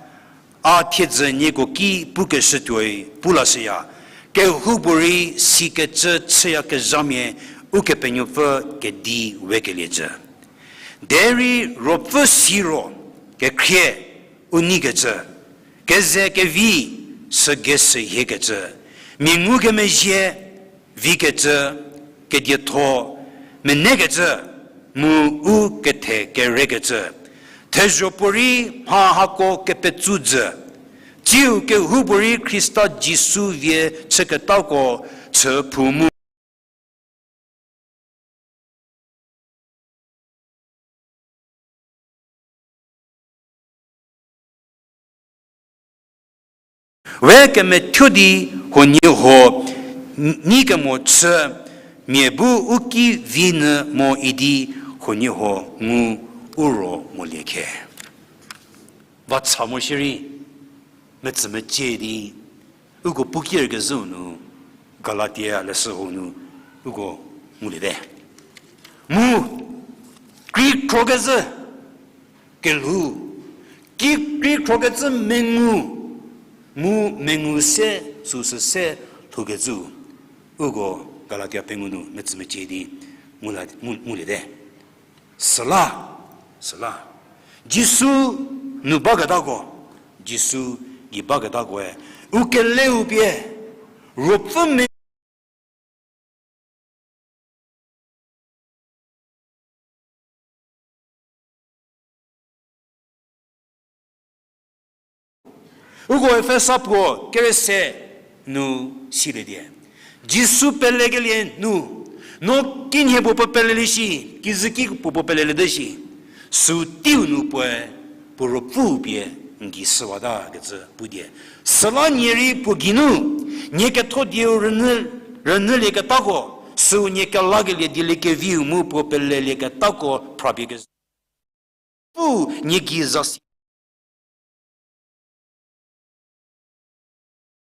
a thiedzü nieko ki pukeshütuoi pu lashüya, kehoupuorei sikecü chüyakezhamia Ukepenuopfü kedi wekelie jü. Derei Ruopfü siro, kekhrie, u neikecü, keze kevi, sügeshühiekecü, mia ngukemezhie, vikecü, kedietho, menekecü, mu u kethe kerekecü, thezho puorei mha hako kepetsu jü, tsiu kehoupuorei Khrista Jisu vie chüketako chü phou mu we kemethuo di huoniehuo n-, nei kemo chü, mia bu u ki vi nyü mo idi huoniehuo ngu u ro molie khe. Va cha mo shierei, metsümecie di, uko pukier kezhüu nu, Galatia leshü hau nu, uko nguliete. Mu, kekreikrokecü, kelhou, ki kekreikrokecü mengu, mu mengu se, süsü se, lhoukecü, uko Galatia pengou nu, metsümecie di, ngula, ngu, nguliete. Süla, süla. Jisu nu baketako, Jisu gei baketakoe, u keleu pie, Ruopfü me- Uko Efesa puo kerese nu silietie. Jisu pelekelie nu, no kinhie puo puo pelelie shi, kizüki puo puo peleliete shi. Sü teiu nu puoe, puo Ruopfüu pie n gei shüwata kecü pudie. Süla nie rei puo geinu, nie ketho dieu rünyü, rünyülieketako, süu nie kelakelie dieliekeviu mu puo pelelieketako phrapie kezhü. Pu nie gei zasi.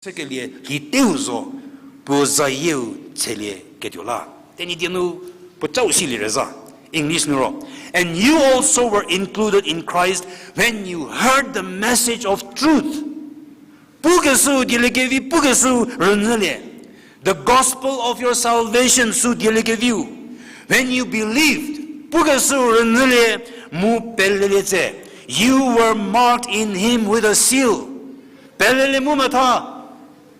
Chükelie hi teu zo, puo zayieu tselieketuo la. Tenyidie nu puo chau silie rei za. English nu ro, and you also were included in Christ when you heard the message of truth. Pukeshüu dieliekevi, pukeshüu rünyülie. The gospel of your salvation sü dieliekeviu. When you believed, pukeshüu rünyülie mu pelelie tse. You were marked in him with a seal. Pelelie mu metha,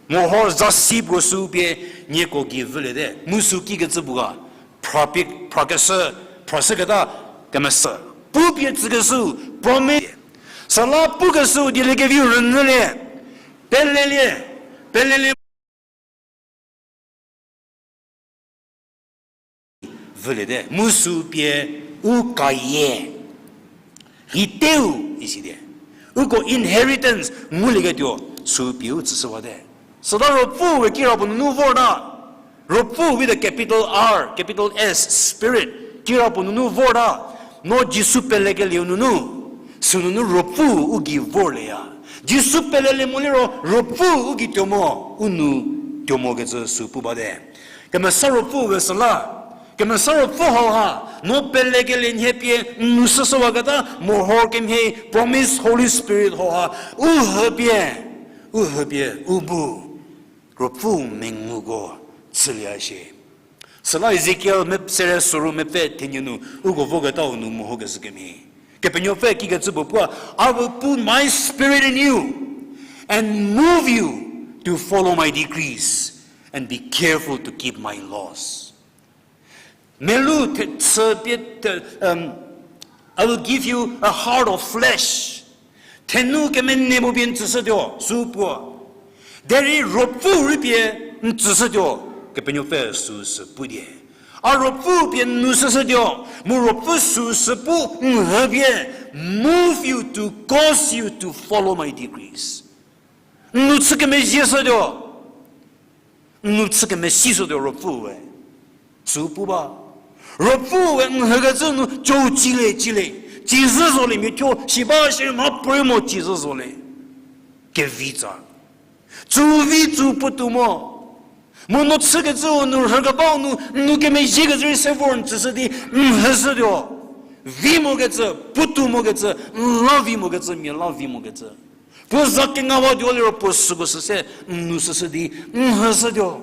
mohor zasi puo sü pie nieko gei vüliete. Mu sü kikecü puo ga, phra pie, phrakeshü, phrashüketa kemesa. Pu pie tsükeshü, promise. Süla pukeshüu dieliekeviu rünyülie. Pelelie, pelelie. Vüliete, mu sü pie u kayie. Hi teu, isi die. Uko inheritance ngulieketuo, sü pie u tsüshüwate. Süla Ruopfüe kirapuo nunu vorta. Ruopfü with a capital R, capital S, Spirit. Kirapuo nunu vorta. No Jisu pelekelieu nunu. Sünunu Ruopfü u gei vorlieya. Jisu pelelie moliro Ruopfü u gei tuo mo, u nu tuo mokecü sü pu bate. Kemesa Ruopfüe süla, Kemesa Ruopfü hauha, no pelekelie nhie pie n nu shüshüwaketa, mohor kemhie promise Holy Spirit hauha, u hüpie, u hüpie, u bu, Ruopfü menguko chülie shie. Süla Ezekiel me-, sere soru mepfü thenie nu, uko voketau nu mehokeshü kemhie. Kepenuopfü kikecü puo puo, I will put my spirit in you and move you to follow my decrees and be careful to keep my laws. Melu the-, chü pie the-, um, I will give you a heart of flesh. Thenu kemenei mo pie n tsüshütuo, sü puo. Derei Ruopfü rei pie n tsüshütuo, Kepenuopfü süsü pu die. A Ruopfü pie n nu shüshütuo, mu Ruopfü süsü pu n hüpie, move you to, cause you to follow my decrees. N nu chü kemezhie shütuo. N nu chü kemesi shütuo Ruopfüe. Sü pu ba. Ruopfüe n hükecü nu cho cile cile. Cizü zolie mia thuo, si ba shie mha puorei mo cizü zolie. Kevitsa. Tsü vi tsü puotou mo. Mu no chükecüu nu rhükebau nu, n nu kemezhiekecü rei se vor n tsüshü di, n hüshütuo. Vi mokecü, puotou mokecü, n la vi mokecü, mia la vi mokecü. Puo za kengawatuo liro puo süko sü se, n nu shüshü di, n hüshütuo.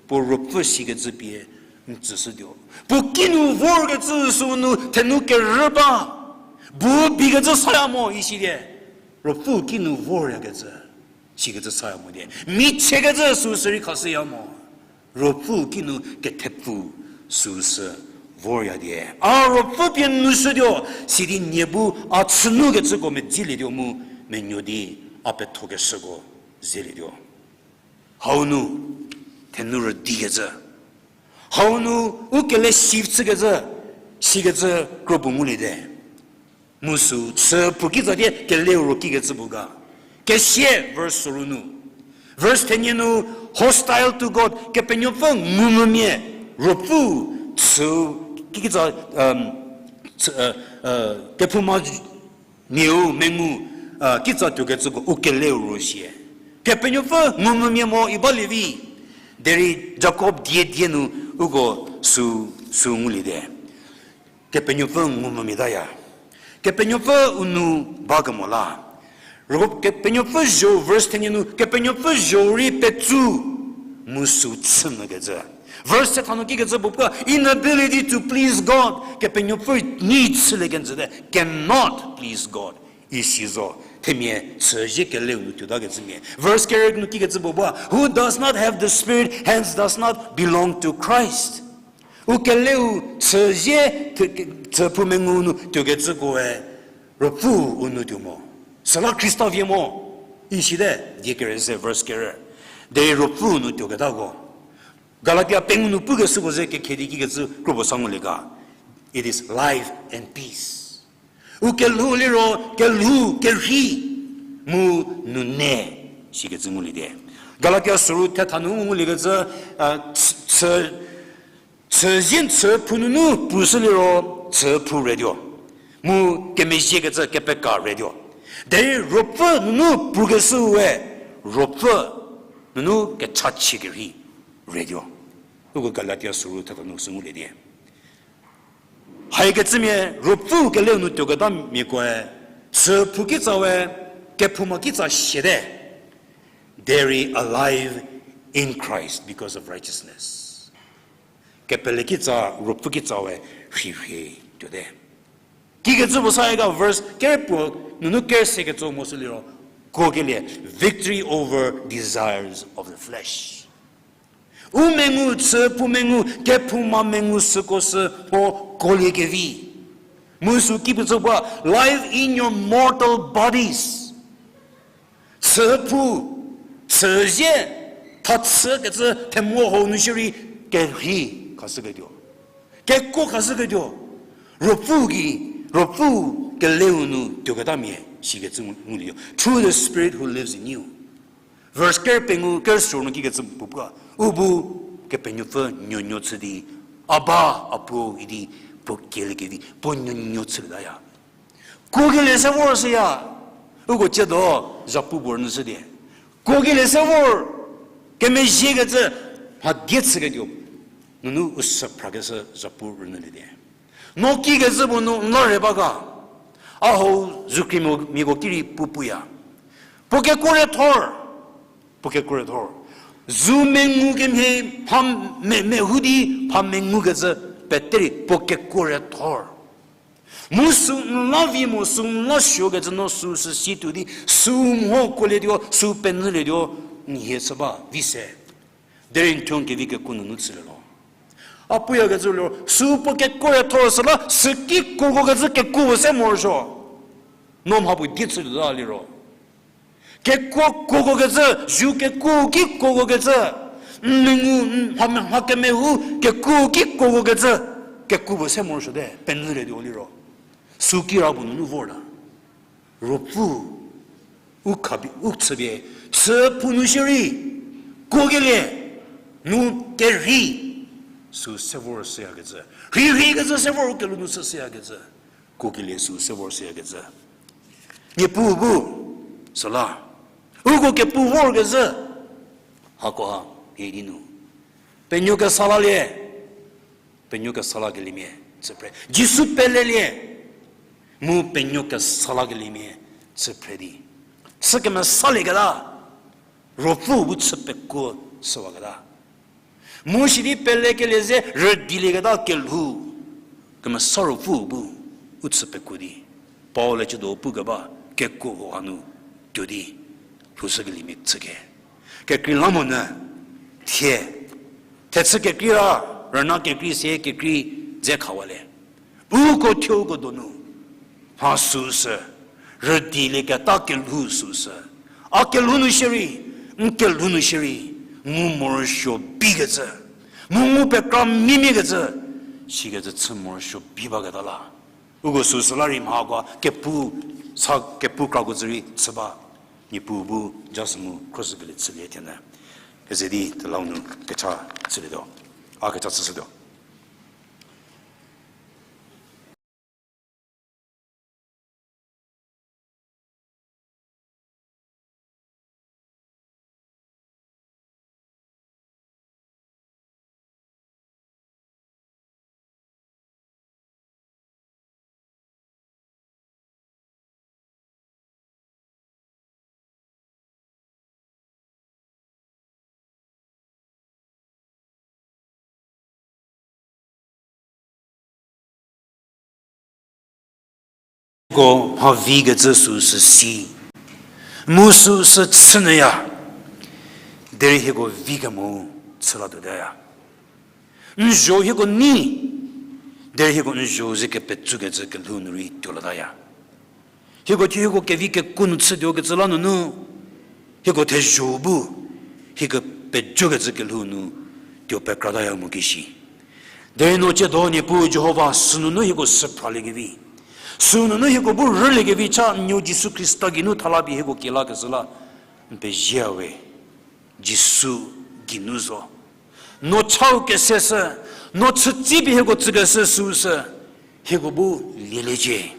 Puo Ruopfü sikecü pie, n tsüshütuo. Puo kinu vorkecü süu nu thenu kerü ba. Bu bikecü saya mo isilie. Ruopfü kinu voryakecü. Sikecü saya mo die. Michiekecü süu sü rei khashüya mo. Ruopfü kinu kethepfu süu sü vorya die. A Ruopfü pie nu shütuo, sidi nie bu a chünukecüko medzilietuo mu menuo di a pethokeshüko zelietuo. Hau nu, thenu rüdikecü. Hau nu, u kele shift chükecü, sikecü kropuo nguliete. Mu sü, chü phou kitsa tie keleu ro kikecü puo ga. Kesia verse soru nu. Verse thenie nu, hostile to God, Kepenuopfü ngumvümia, Ruopfü chü kikitsa, um, chü, uh, uh, kephouma miau mengu, uh, kitsa tuokecüko u keleu ro sie. Kepenuopfü ngumvümia mo iba lievi, derei Jakob die die nu uko sü, sü nguliete. Kepenuopfü ngumvümiataya. Kepenuopfü u nu bakemo la. Ro Kepenuopfü zho verse thenie nu, Kepenuopfü zho rei petsu mu sü chü mükecü. Verse thetha nu kikecü puo puo, inability to please God. Kepenuopfü nei chülie kenjüte, cannot please God. Isi zo, themia chüzie keleu nu tuotakecümia. Verse kerek nu kikecü puo puo, who does not have the Spirit, hence does not belong to Christ. U keleu chüzie, chü phou mengu nu tuokecükoe, Ruopfü u nu tuo mo. Süla Khrista vie mo. Isite, die kere se verse kere. Derei Ruopfü nu tuoketako. Galatia pengou nu pukeshüko ze kekhedi kikecü kropuo sa ngulie ga. It is life and peace. U kelhou liro, kelhou, kerhei, mu nune, sikecü nguliete. Galatia soru thetha nu nguliekecü, a, chü, chü, chüzie chü phou nunu pushü liro, chü phou retuo. Mu kemezhiekecü kepeka retuo. Derei Ruopfü nunu pukeshüe, Ruopfü Nunu kechachie kerhei retuo. Uko Galatia süru theta nu sü ngulie die. Haikecümia Ruopfü keleu nu tuoketa miakoe, chüphou kitsa we, kephouma kitsa siate. They're alive in Christ because of righteousness. Kepele kitsa, Ruopfü kitsa we rhirhie tuote. Kikecü puo sa ga verse kerepuo nunu kerse ketso mo sü liro, kuokelie, victory over desires of the flesh. U mengu, chüphou mengu, kephouma mengu süko sü ho kuolie kevi. Mu sü ki puo tsü ba, life in your mortal bodies. Chüphou, chüzie, thachü kecü themo hau nu shierei kerhei khashüketuo. Kekuo khashüketuo. Ruopfü ki, Ruopfü keleu nu tuoketamia sikecü ngulietuo. Through the Spirit who lives in you. Verse ker pengou ker sünu kikecü puo pu ga. U bu Kepenuopfü nuonuo chü di, Aba, Apuo idi puo kieliekevi, puo nuonuo chülietaya. Kuokelie se vor süya. Uko tsiedo, zhapu puo rünyü shü die. Kuokelie se vor, kemezhiekecü, mha die chüketuo. Nunu u sü phrakeshü zhapu rünyülie die. No kikecü puo nu n la rei ba ga. A hau zukri miako ki rei pu puya. Puo kekuo rei thor. Puo kekuo rei thor. Zu mengu kemhie mha me, mehou di mha mengukecü pete rei puo kekuo rei thor. Mu sü n la vi mo, sü n la suokecü no sü sü si tuo di, sü mho kuolietuo, sü penyülietuo, n hie chü ba, vi se. Derei n thuo n kevi kekuo nunu chülie lo. A puyakecü liro, sü puo kekuo rei thor süla, sü ki kuokuokecü kekuo se morosuo. No mha puo die chülie la liro. Kekuo kuokuokecü, zu kekuo ki kuokuokecü, n mengu, n mha, mha kemehou, kekuo ki kuokuokecü, kekuo puo se morosuote, penyülietuo liro. Sü kira puo nunu vorta. Ruopfü, u khapi, u chüpie, chüphou nu shierei, kuokelie, nu kerhei, sü se vor süyakecü. Rhirhiekecü se vor u kelhou nu chü süyakecü. Kuokelie sü se vor süyakecü. Niepuu bu, süla. Uko kepu vorkezhü. Hakoha, hie di nu. Penuo kesa lalie. Penuo kesa lakeliemia chü phre. Jisu pelelie. Mu penuo kesa lakeliemia chü phre di. Sü kemesalieketa. Ruopfü bu chü pekuo süwaketa. Mu sidi pelekelie ze rüdilieketa kelhou. Kemesa Ruopfü bu u chü pekuo di. Paul-e chütuo pukeba kekuo hanu tuo di lhoushükeliemia chüke. Kekreilamonyü thie. Thechü kekrei ra, rüna kekrei sie kekrei dze khawalie. Uko thuoko donu, mha süsü, rüdilieketa kelhou süsü, a kelhou nu shierei, n kelhou nu shierei, ngu morosuo bikecü, mu ngu pekra mimiakecü, sikecü chü morosuo bi baketa la. Uko süsü la rei mhakoa kepu, sa kepu krako zü rei chü ba, Niepuu bu just mu khrüshükelie chülie thienyü. Keze di telau nu kecha chülietuo. A kecha chüshütuo. Ko mha vikecü süsü si. Mu süsü chünyüya. Derei hieko vi kemo chü latuotaya. N zho hieko nei. Derei hieko n zho ze kepetsukecü kelhou nu rei tuo lataya. Hieko thuo hieko kevi kekuo nu chütuokecü la nunu, hieko thezho bu, hieko pejokecü kelhou nu tuo pekrataya mo kishi. Derei no tsiedo Niepuu Jihova sünunu hieko süphraliekevi. Sünunu hieko bu rüliekevi cha n nuo Jisu Khrista geinu thalapie hieko kielakeshü la n pezie we. Jisu geinu zo. No chau keseshü, no chütsipie hieko tsükeshü süsü, hieko bu lieliecie.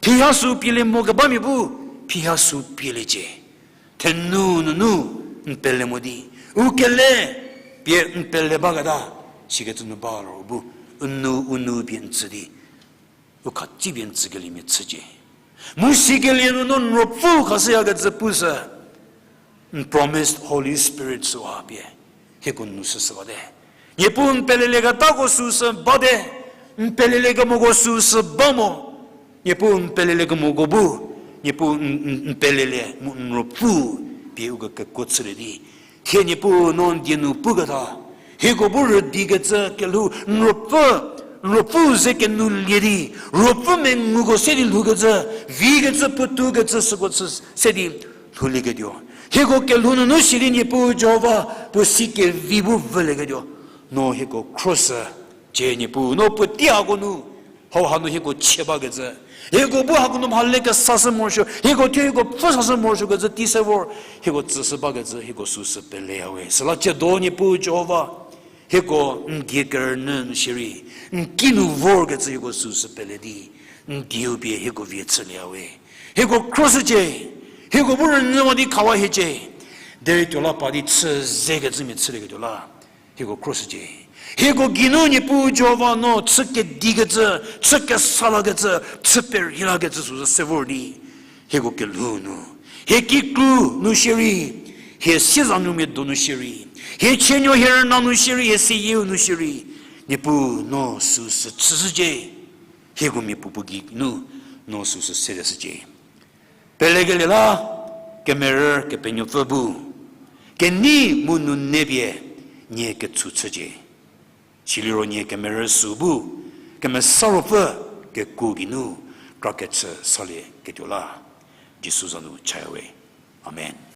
Phiha sü pielie mo kebamia bu, phiha sü pieliecie. Thenu nunu, N pele mo di, u kele pie n pele baketa, sikecü nu ba ro bu, u nou u nou pie n tsü di, u khatsipie n tsükeliemia chücie. Mu sikelie nunu n ruopfü khashüyakecü pushü, n promised Holy Spirit süha pie hieko nu shüshü bate. Niepuu n pelelieketako süsü bate, n peleliekemoko süsü ba mo. Niepuu n peleliekemoko bu, Niepuu n, n, n pelelie mu n ruopfü pie uko kekuo chülie di. Thie Niepuu no n die nu puketa, hieko bu rüdikecü kelhou n ruopfü, n ruopfü ze kenulie di, ruopfü menguko se di lhoukecü, vikecü, puotoukecü, süko chü se di lhoulieketuo. Hieko kelhou nunu si di Niepuu Jihova puo si kevi bu vülieketuo. No hieko khroshücie Niepuu, no puotei hako nu, hau hanu hieko chie bakecü, hieko bu hako nu mhale kesashü morosuo, hieko thuo hieko pfhü sashü morosuokecü tei se vor, hieko tsüshü bakecü hieko süsü peleya we. Süla tsiedo Niepuu Jihova, hieko n die kerünyü nu shierei, n ki nu vorkecü hieko süsü pele di, n dieu pie hieko vie chülieya we. Hieko khroshücie, hieko bu rünyüwa di khawa hiecie, derei tuo la pa di chü zekecümia chülieketuo la, hieko khroshücie. Hieko geinu Niepuu Jihova no chü kedikecü, chü kesa lakecü, chü perhei lakecü süsü se vor di, hieko kelhou nu, hie kikru nu shierei, hie siezanumia donu shierei, hie chienuo hie rüna nu shierei, hie seyieu nu shierei, Niepuu no süsü chüshücie. Hieko mia puopuo geinu no süsü sedeshücie. Pelekelie la, kemerü Kepenuopfü bu, kenei mu nune pie nie ketsu chücie. Siliro nie kemerü süu bu, Kemesa Ruopfü kekuo geinu kra kechü salieketuo la, Jisu za nu chaya we. Amen.